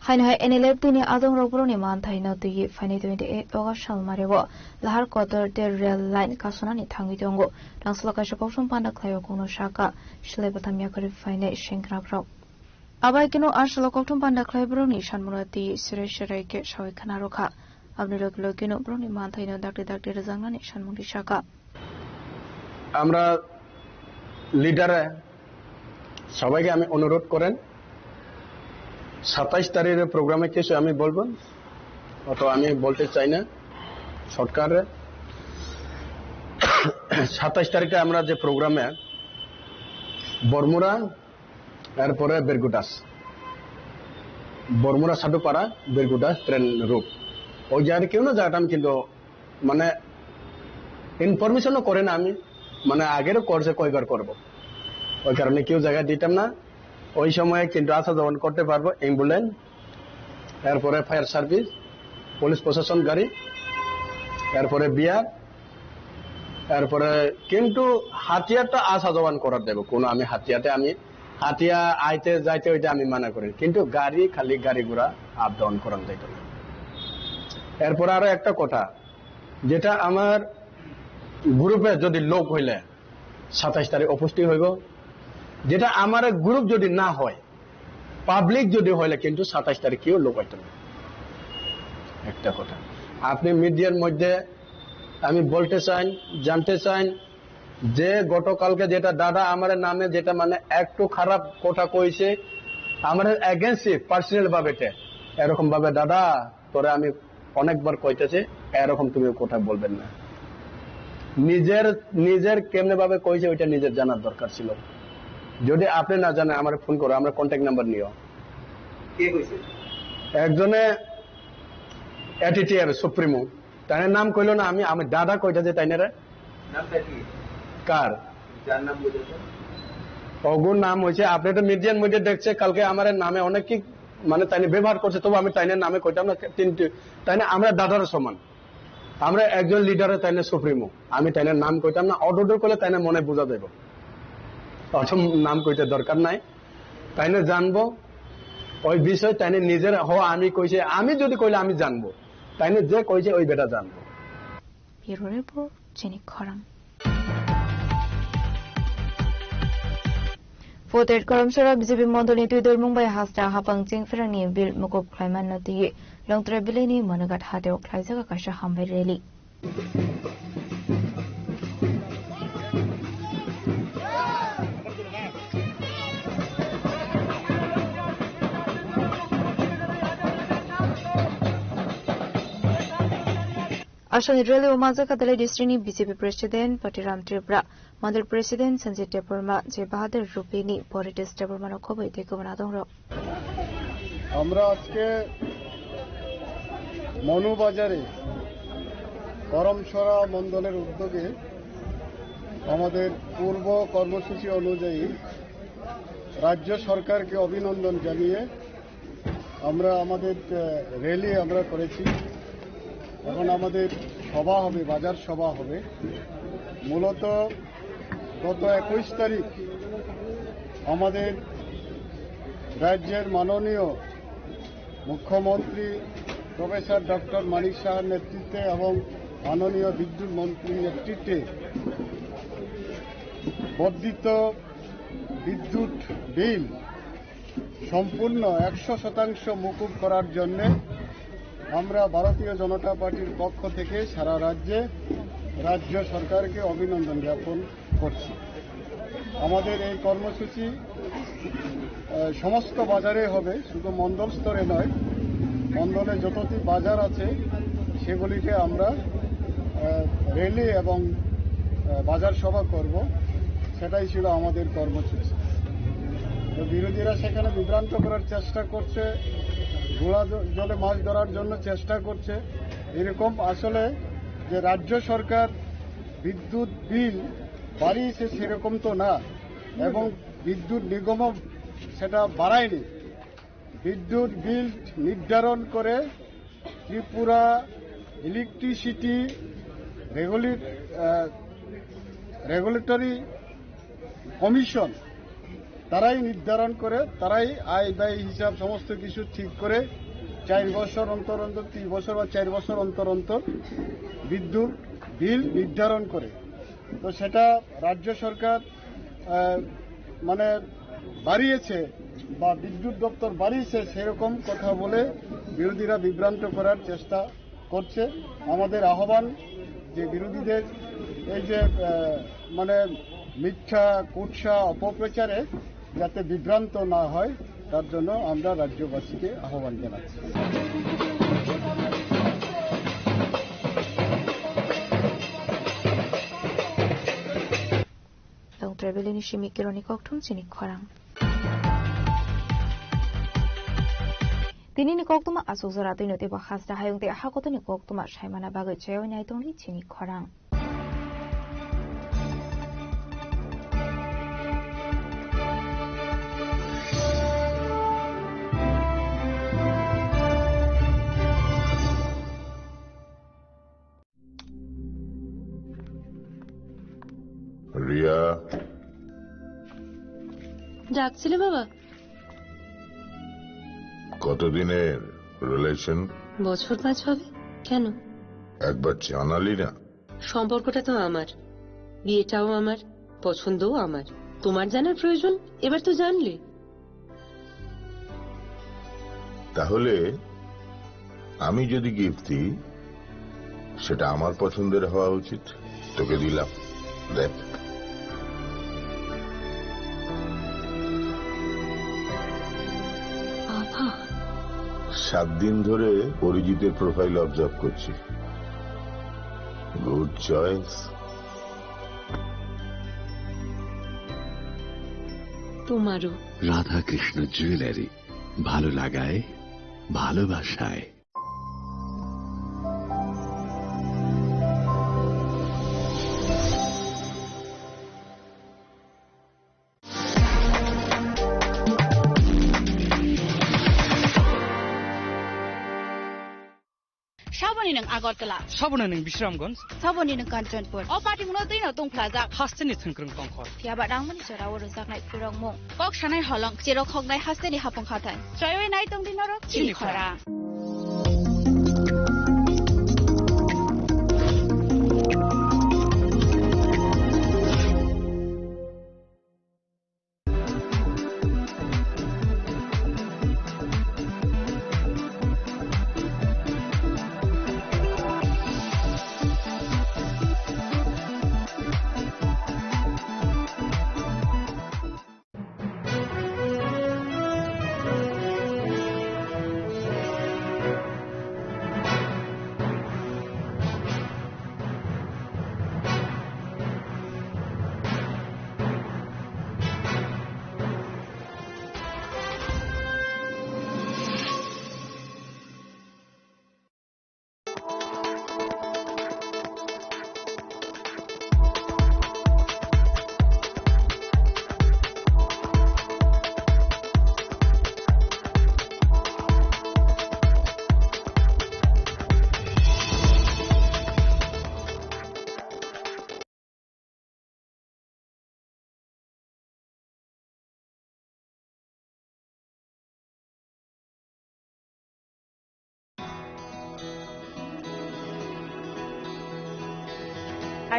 Haino hai N L F T ni adongrok borokni manthaino twiwi phaini twenty eight August salmario Lahar Kotor tei rail line kasonani thangwi tongo. Tangsola kaisa kokthum panda khlaio kokno saka, silai batham yakarwi phainai sengkraprok. Abai keno a salo kokthum panda khlai borokni sanmano twiwi serai serai khe sawi khna rwkha. Aboni logi logino borokni manthaino dakti dakti rwjaknani sanmungdi saka. আমরা লিডারে সবাইকে আমি অনুরোধ করেন, সাতাইশ তারিখের প্রোগ্রামে কিছু আমি বলবো, অত আমি বলতে চাই না শর্টকাটে। সাতাইশ তারিখে আমরা যে প্রোগ্রামে বরমুরা, এরপরে বেরগুটাস, বরমুরা সাধুপাড়া, বেরগুটাস ট্রেন রুট, ওই জায়গাটা কেউ না জায়গাটা আমি কিন্তু মানে ইনফরমেশনও করে না আমি, মানে আগেরও করছে কয়বার করব, ওই কারণে কেউ জায়গা দিতাম না। ওই সময়ে কিন্তু আসা যাওয়ান করতে পারবো অ্যাম্বুলেন্স, এরপরে ফায়ার সার্ভিস, পুলিশ প্রশাসন গাড়ি, এরপরে বিয়ার, এরপরে কিন্তু হাতিয়ারটা আসা যাওয়ান করার দেব, কোনো আমি হাতিয়াতে আমি হাতিয়া আইতে যাইতে হইতে আমি মানা করি, কিন্তু গাড়ি খালি গাড়ি ঘোড়া আপ ডাউন করানো যাইতো না। এরপর আরো একটা কথা, যেটা আমার গ্রুপে যদি লোক হইলে সাতাইশ তারিখ উপস্থিত হইব, যেটা আমার গ্রুপ যদি না হয়, পাবলিক যদি হইলে কিন্তু সাতাইশ তারিখ কেউ লোক হইতো না। একটা কথা, আপনি মিডিয়ার মধ্যে আমি বলতে চাই, জানতে চাই, যে গতকালকে যেটা দাদা আমার নামে যেটা মানে একটু খারাপ কথা কইছে, আমার এগেইনস্টে পার্সোনাল ভাবে তে, এরকম ভাবে, "দাদা, তোরে আমি অনেকবার কইতেছি, এরকম তুমি কথা বলবেন না।" নিজের, নিজের কেমনে ভাবে কইছে ওইটা নিজের জানার দরকার ছিল। যদি আপনি না জানেন, আমার ফোন করো, আমার কন্ট্যাক্ট নাম্বার নিও। কে কইছে? একজনে এটিটিএফ সুপ্রিমো, তাই নাম কইলো না, আমি, আমি দাদা কইটা যে তাই না রে? নামটা কি? কার? যার নাম বলেছে? অগুর নাম হইছে, আপনি তো মিডিয়ার মধ্যে দেখছে, কালকে আমার নামে অনেক কি মানে তাই ব্যবহার করছে, তবু আমি তাই নামে কইতাম না, কিন্তু তাই না আমরা দাদার সমান, আমরা একজন লিডারে তাই না সুপ্রিমো, আমি তাই নাম কইতাম না, অর্ডার করলে তাই না মনে বোঝা দেব, অত নাম কইতে দরকার নাই, তাই না জানবো ওই বিষয়, তাই না নিজের হ আমি কইছে, আমি যদি কইলে আমি জানবো, তাই না যে কইছে ওই বেটা জানবো। Bureau Report, Chini Khorang. Voted Karamsora B J P mondolni twi dormung bai hasta hapang chengpherangni bill mukup khlaimanno twi Longtrai Valley-ni Managat hateo khlaijak kaisa hambai rally. Aswkni rally o manjak Kadale district ni B J P president Patiram Tripura, mandal president Sanjay Debbarma, Jai Bahadur Rupini, Porites Debbarma no khoboi tei kwbana tongrok. আমরা আজকে মনুবাজারে করমছড়া মণ্ডলের উদ্যোগে আমাদের পূর্ব কর্মসূচি অনুযায়ী রাজ্য সরকারকে অভিনন্দন জানিয়ে আমরা আমাদের, আহ, র‍্যালি আমরা করেছি। এখন আমাদের সভা হবে, বাজার সভা হবে। মূলত গত একুশ তারিখ আমাদের রাজ্যের মাননীয় মুখ্যমন্ত্রী প্রফেসর ডক্টর মানিক সাহার নেতৃত্বে এবং মাননীয় বিদ্যুৎ মন্ত্রীর নেতৃত্বে বর্ধিত বিদ্যুৎ বিল সম্পূর্ণ একশো শতাংশ মকুব করার জন্য আমরা ভারতীয় জনতা পার্টির পক্ষ থেকে সারা রাজ্যে রাজ্য সরকারকে অভিনন্দন জ্ঞাপন করছি। আমাদের এই কর্মসূচি, আহ, সমস্ত বাজারে হবে, শুধু মণ্ডল স্তরে নয়। মণ্ডলে যতটি বাজার আছে সেগুলিতে আমরা, আহ, র‍্যালি এবং, আহ, বাজার সভা করব, সেটাই ছিল আমাদের কর্মসূচি। তো বিরোধীরা সেখানে বিভ্রান্ত করার চেষ্টা করছে, ঘোলা জ-, জলে মাছ ধরার জন্য চেষ্টা করছে। এরকম আসলে যে রাজ্য সরকার বিদ্যুৎ বিল বাড়িয়েছে সেরকম তো না, এবং বিদ্যুৎ নিগমও সেটা বাড়ায়নি। বিদ্যুৎ বিল নির্ধারণ করে ত্রিপুরা ইলেকট্রিসিটি রেগুলেট-, আহ, রেগুলেটরি কমিশন, তারাই নির্ধারণ করে, তারাই আয় ব্যয় হিসাব সমস্ত কিছু ঠিক করে চার বছর অন্তর অন্তর, তিন বছর বা চার বছর অন্তর অন্তর বিদ্যুৎ বিল নির্ধারণ করে। তো সেটা রাজ্য সরকার, আহ, মানে বাড়িয়েছে বা বিদ্যুৎ দপ্তর বাড়িয়েছে সেরকম কথা বলে বিরোধীরা বিভ্রান্ত করার চেষ্টা করছে। আমাদের আহ্বান যে বিরোধীদের এই যে, আহ, মানে মিথ্যা কুৎসা অপপ্রচারে যাতে বিভ্রান্ত না হয়, তার জন্য আমরা রাজ্যবাসীকে আহ্বান জানাচ্ছি। Longtrai Valley-ni simi Kironi kokthum chini khorang. Tinini koktwma aswk jora twino teibo hasta hayung tei hakotorni koktwma saimana bagwi chaywi nai tongdi chini khorang. Riya. ডাকছিলে বাবা? কতদিনের রিলেশন? বছর পাঁচ হবে। কেন? একবার জানালি না। সম্পর্কটা তো আমার, বিয়েটাও আমার, পছন্দও আমার। তোমার জানার প্রয়োজন? এবার তো জানলে। তাহলে আমি যদি গিফট দিই, সেটা আমার পছন্দের হওয়া উচিত। তোকে দিলাম, দেখ। বাবা। সাত দিন ধরে অরিজিতের প্রোফাইল অবজার্ভ করছি। Good choice. তোমারও। রাধাকৃষ্ণ জুয়েলারি, ভালো লাগায়, ভালোবাসায়। Saboni nwng Agartala. Saboni nwng Bisramganj. Saboni nwng Kanchanpur. O party mungno twi no tongphlajak. Hasteni thwngkwrwng tongkhor. Phiya ba nangmani jora o rwjaknai phurokmung. Kok sanai holong, cherok hoknai hasteni hapung hathai. Choiwi nai tongdi norok chini khorang.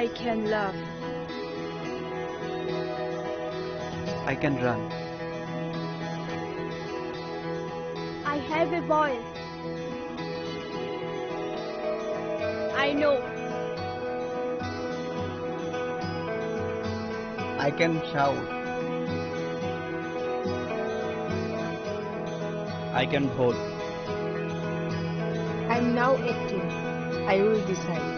I can laugh. I can run. I have a voice. I know. I can shout. I can vote. I'm now acting. I will decide.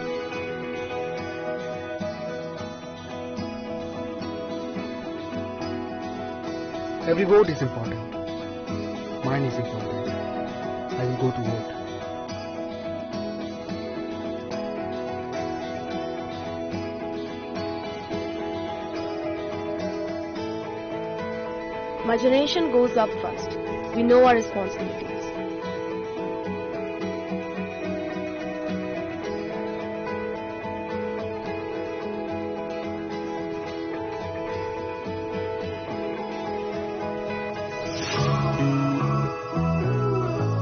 Every vote is important. Mine is important. I will go to vote. My generation goes up first. We know our responsibilities.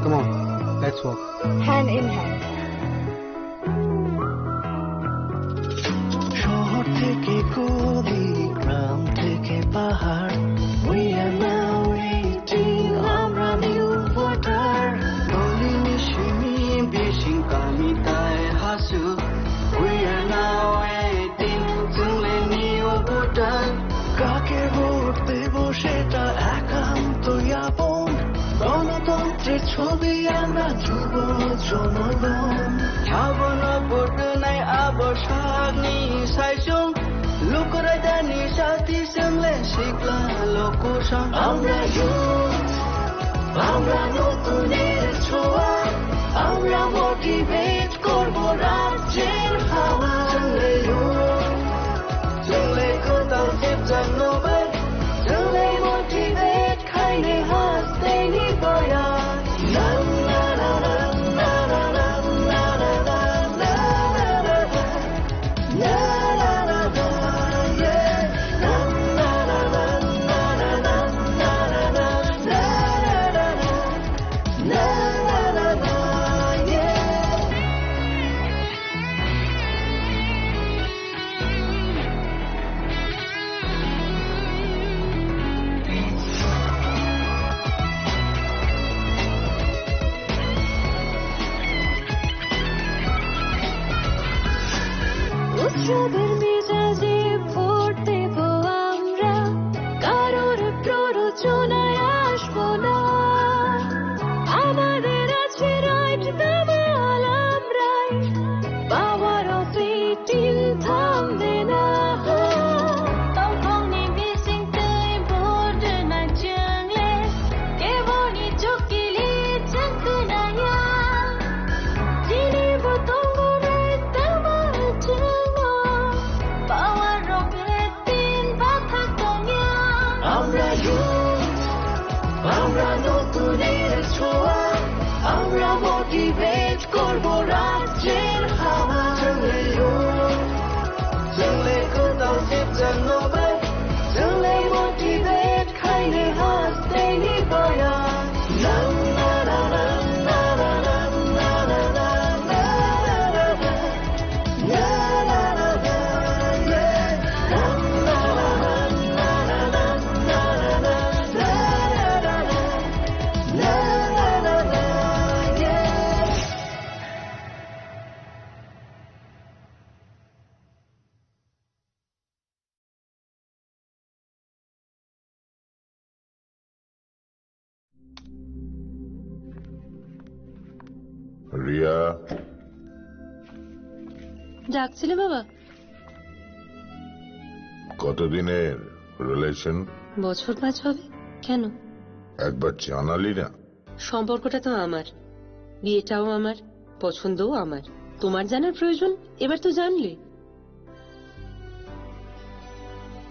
Come on, let's walk. Hand in hand. শহর থেকে গলি, গ্রাম থেকে পাহাড়, we are now eighteen, আমরা new voter. গলি মিশিমি বিশিং কামি তাই Hasu, we are now eighteen, চলে নিউ ভোটার। কাকে ভোট দেব সেটা একান্ত যাপন, গণতন্ত্রের ছবি আমরা যুব জনগণ। Habano photo nai abo sakni saisung, lukurai dani sati sengle sikla lokusang. আমরা youth, আমরা নতুনের ছোঁয়া, আমরা motivate করব রাজ্যের হাওয়া। Sengle youth, sengle kotal sip jang no bai, sengle motivate khaini hasteni boya. মেজাজে ভোট দেব আমরা, কারোর প্ররোচনায় আসবো না। আমাদের আছে রাইট, দামাল আমরাই, পাওয়ার অফ এইটিন থামবে না। Tongthokni bisingtwi vote rwna chwngle, keboni chukili chwng khwnaya. Chini bo tongo nai tamo chwngno, power rok tin bathak tongya. Amra youth, amra notunir choa, amra motivate korbo rajyer hama. Chwngle youth, chwngle kwtal sipjak nobai, chwngle motivate khaini hasteni boya. Riya. ডাকছিলে বাবা? কতদিনের রিলেশন? বছর পাঁচ হবে। কেন? একবার জানালি না। সম্পর্কটা তো আমার, বিয়েটাও আমার, পছন্দও আমার। তোমার জানার প্রয়োজন, এবার তো জানলে।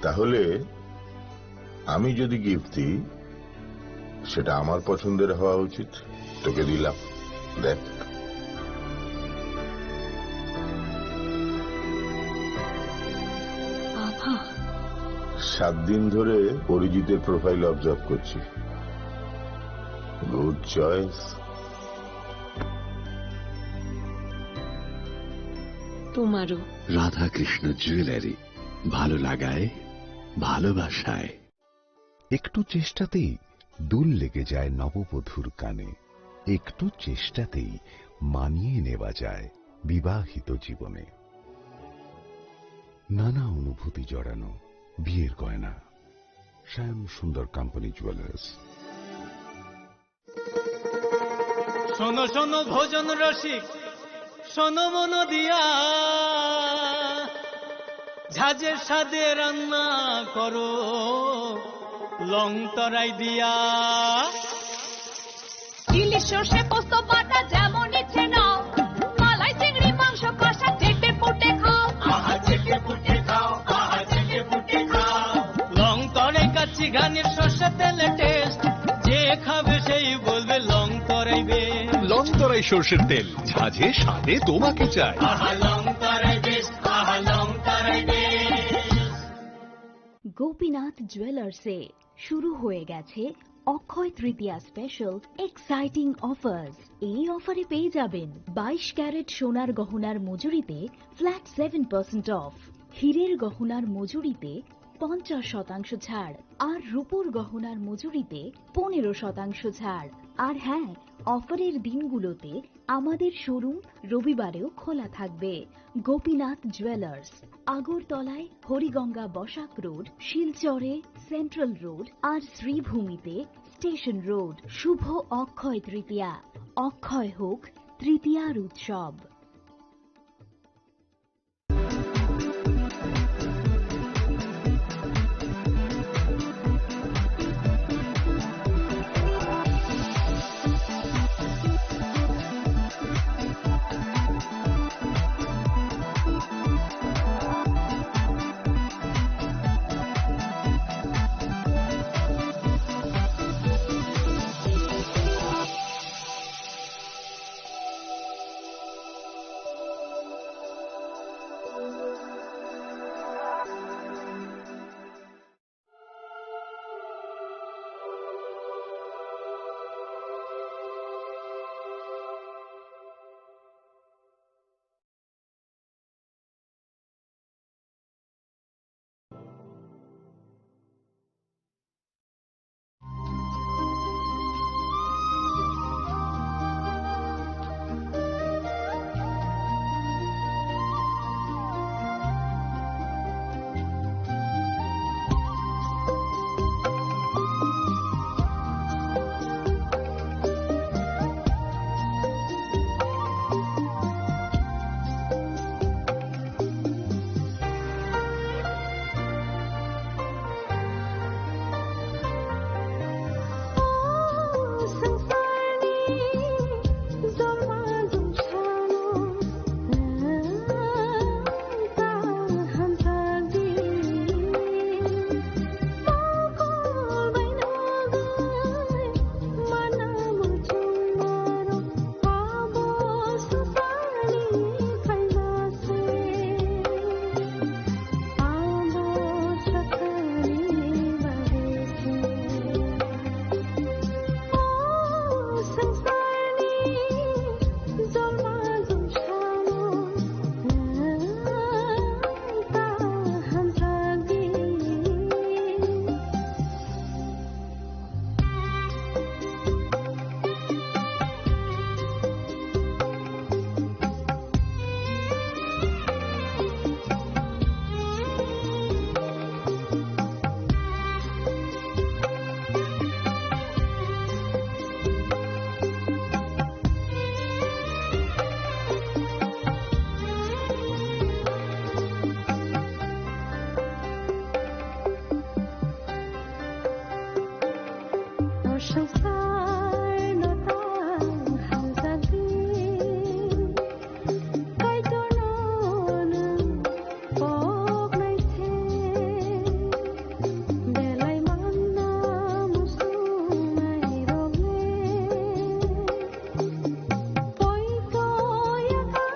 তাহলে আমি যদি গিফট দিই, সেটা আমার পছন্দের হওয়া উচিত। তোকে দিলাম, দেখ। বাবা। সাত দিন ধরে অরিজিতের প্রোফাইল অবজার্ভ করছি। Good choice. তোমারও। রাধাকৃষ্ণ জুয়েলারি, ভালো লাগায়, ভালোবাসায়। একটু চেষ্টাতেই দুল লেগে যায় নববধূর কানে, একটু চেষ্টাতেই মানিয়ে নেওয়া যায় বিবাহিত জীবনে। নানা অনুভূতি জড়ানো বিয়ের গয়না, শ্যাম সুন্দর কোম্পানি জুয়েলার্স। শোনো শোনো ভোজন রসিক, শোনো মন দিয়া, ঝাঁঝের স্বাদে রান্না করো লং তরাই দিয়া। ইলিশ সর্ষে পোস্ত বাটা যেমন ইচ্ছে নাও, মালাই চিংড়ি মাংস কষা চেটে পুটে খাও। আহা, চেটে পুটে খাও, আহা, চেটে পুটে খাও। লং তরাই কাচ্চি ঘানির সর্ষে তেলে টেস্ট, যে খাবে সেই বলবে লং তরাই বেশ। লং তরাই সর্ষের তেল, ঝাঁঝে স্বাদে তোমাকে চাই। আহা, লং তরাই বেশ, আহা, লং তরাই বেশ। গোপীনাথ জুয়েলার্সে শুরু হয়ে গেছে অক্ষয় তৃতীয়া স্পেশাল এক্সাইটিং অফার্স। এই অফারে পেয়ে যাবেন বাইশ ক্যারেট সোনার গহনার মজুরিতে ফ্ল্যাট সেভেন পার্সেন্ট অফ, হীরের গহনার মজুরিতে পঞ্চাশ শতাংশ ছাড়, আর রূপোর গহনার মজুরিতে পনেরো শতাংশ ছাড়। আর হ্যাঁ, অফারের দিনগুলোতে আমাদের শোরুম রবিবারেও খোলা থাকবে। গোপীনাথ জুয়েলার্স, আগরতলায় হরিগঙ্গা বসাক রোড, শিলচরে সেন্ট্রাল রোড, আর শ্রীভূমিতে স্টেশন রোড। শুভ অক্ষয় তৃতীয়া, অক্ষয় হোক তৃতীয়ার উৎসব। Sangsa